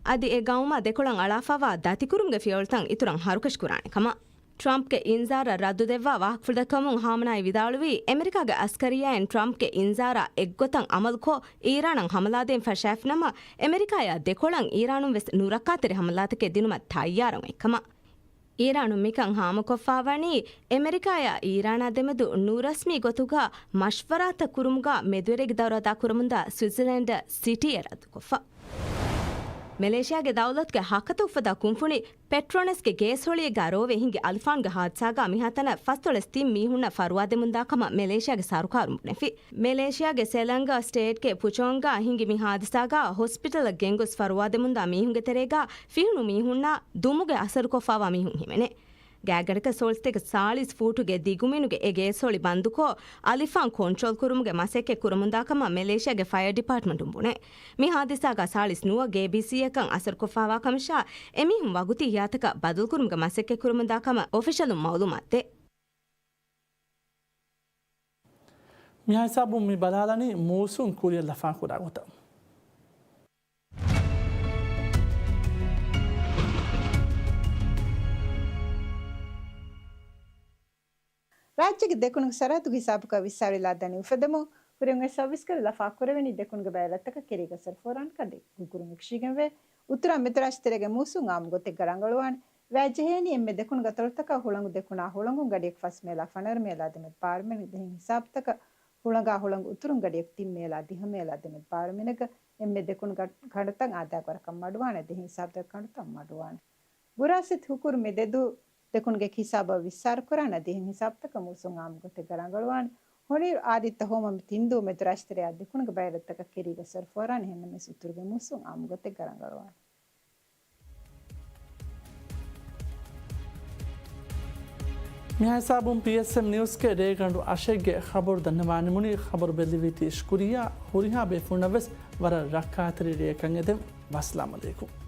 އަދި އެ ގައުމަށް ދެކޮޅަށް އަޅާފައިވާ ދަތިކުރުމުގެ ފިޔަވަޅުތައް އިތުރަށް ހަރުކަށިކުރާނެ ކަމަށް. ޓްރަމްޕްގެ އިންޒާރަށް ރައްދުދެއްވާ ވާހަކަފުޅު ދައްކަމުން ހާމަނާއީ ވިދާޅުވީ، އެމެރިކާގެ އަސްކަރިއްޔާއިން ޓްރަމްޕްގެ އިންޒާރާ އެއްގޮތަށް އަމަލުކޮށް، އީރާނަށް ހަމަލާދޭން ފަށާފިނަމަ، އެމެރިކާޔާ ދެކޮޅަށް އީރާނުން ވެސް ނުރައްކާތެރި ހަމަލާތަކެއް ދިނުމަށް ތައްޔާރަށް އޮތްކަމަށް. އީރާނުން މިކަން ހާމަކޮށްފައިވަނީ، އެމެރިކާޔާ އީރާނާ ދެމެދު ނުރަސްމީ ގޮތުގަ މަޝްވަރާތައް ކުރުމުގަ މެދުވެރިގެ ދައުރާ ދާކުރަމުންދާ ސްވިޒަލޭންޑަށް ސިޓީއެއް ރައްދުކޮށްފަ. މެލޭޝިޔާގެ ދައުލަތުގެ ހަކަތަ އުފައްދާ ކުންފުނި ޕެޓްރޯނަސްގެ ގޭސް ހޮޅިއެއްގަ ރޯވެ ހިނގި އަލިފާނުގެ ހާދިސާގަ މިހާތަނަށް ފަސްދޮޅަސް ތިން މީހުންނަށް ފަރުވާދެމުންދާ ކަމަށް މެލޭޝިޔާގެ ސަރުކާރުން ބުނެފި. މެލޭޝިޔާގެ ސެލަންގ ސްޓޭޓްގެ ޕުޗޯންގަ ހިނގި މި ހާދިސާގަ ހޮސްޕިޓަލަށް ގެންގޮސް ފަރުވާދެމުންދާ މީހުންގެ ތެރޭގަ ފިހުނު މީހުންނާ ދުމުގެ އަސަރުކޮށްފައިވާ މީހުން ހިމެނޭ. ގާތްގަނޑަކަށް ސޯޅަސްތޭކަ ސާޅީސް ފޫޓުގެ ދިގުމިނުގެ އެ ގޭސް ހޮޅި ބަންދުކޮށް، އަލިފާން ކޮންޓްރޯލް ކުރުމުގެ މަސައްކަތް ކުރަމުންދާ ކަމަށް މެލޭޝިޔާގެ ފަޔަރ ޑިޕާޓްމަންޓުން ބުނޭ. މި ހާދިސާގަ ސާޅީސް ނުވަ ގޭބީސީއަކަށް އަސަރުކޮށްފައިވާ ކަމަށާ، އެމީހުން ވަގުތީ ހިޔާތަކަށް ބަދަލުކުރުމުގެ މަސައްކަތް ކުރަމުންދާ ކަމަށް އޮފިޝަލުން މައުލޫމާތު ދޭ. މިހާ ހިސާބުން މި ބަލާލަނީ މޫސުން ކުރިއަށް ލަފާކުރާ ގޮތަށް. ރާއްޖޭގެ ދެކުނުގެ ސަރަހައްދުގެ ހިސާބުގަ ވިއްސާރިލާ ދަނީ އުފެދެމުން ކުރިއަށް އޮތް ސަރވިސްކަރު ލަފާކުރެވެނީ ދެކުނުގެ ބައެއް ރަށްތަކަށް ކެރީގަ އަސަރު ފޯރާނެ ކަން ގުގުރުން އެކަށީގެންވޭ. އުތުރަށް މެދުރާށި ތެރޭގެ މޫސުން އާއްމު ގޮތެއްގަ ރަނގަޅުވާނެ. ވައި ޖެހޭނީ އެންމެ ދެކުނު ގަތޮޅުތަކަށް ހުޅަނގު ދެކުނާ ހުޅަނގުން ގަޑިއަކު ފަސް މޭލާ ފަނަރަ މޭލާ ދެމެދު ބާރަ މިނެޓް ދެހެން ހިސާބުތަކަށް، ހުޅަނގާ ހުޅަނގު އުތުރުން ގަޑިއަކު ތިން މޭލާ ދިހަ މޭލާ ދެމެދު ބާރަ މިނެޓްގަ އެންމެ ދެކުނު ގަ-، ކަނޑުތައް އާދައިގެ ވަރަކަށް މަޑުވާނެ. ދެހެން ހިސާބުތަކަށް ކަނޑުތައް މަޑުވާނެ. ބުރާސްތި ހުކުރު މި ދެދު ދެކުނުގެ ހިސާބަށް ވިއްސާރުކުރާނެ. ދިހަ ހިސާބުތަކަށް މޫސުން އާއްމު ގޮތެއްގަ ރަނގަޅުވާނެ. ހޮނިއިރު އާދިއްތަ ހޯމަ މި ތިން ދުވަހު މެދުރާށިތެރެއާ ދެކުނުގެ ބައެއް ރަށްތަކަށް ކެރީގަ އަސަރު ފޯރާނެ. އެހެންނަމަވެސް އުތުރުގެ މޫސުން އާއްމު ގޮތެއްގަ ރަނގަޅުވާނެ. މިހާ ހިސާބުން ޕީއެސްއެމް ނިއުސްގެ ރޭގަނޑު އަށެއްގެ ޚަބަރު ދަންނަވާނެ. މުނި ޚަބަރު ބެއްލެވީތީ ޝުކުރިއްޔާ. ހުރިހާ ބޭފުޅުންނަށް ވެސް ވަރަށް ރައްކާތެރި ރެއަކަށް އެދެން. ވައްސަލާމް އަލައިކުމް.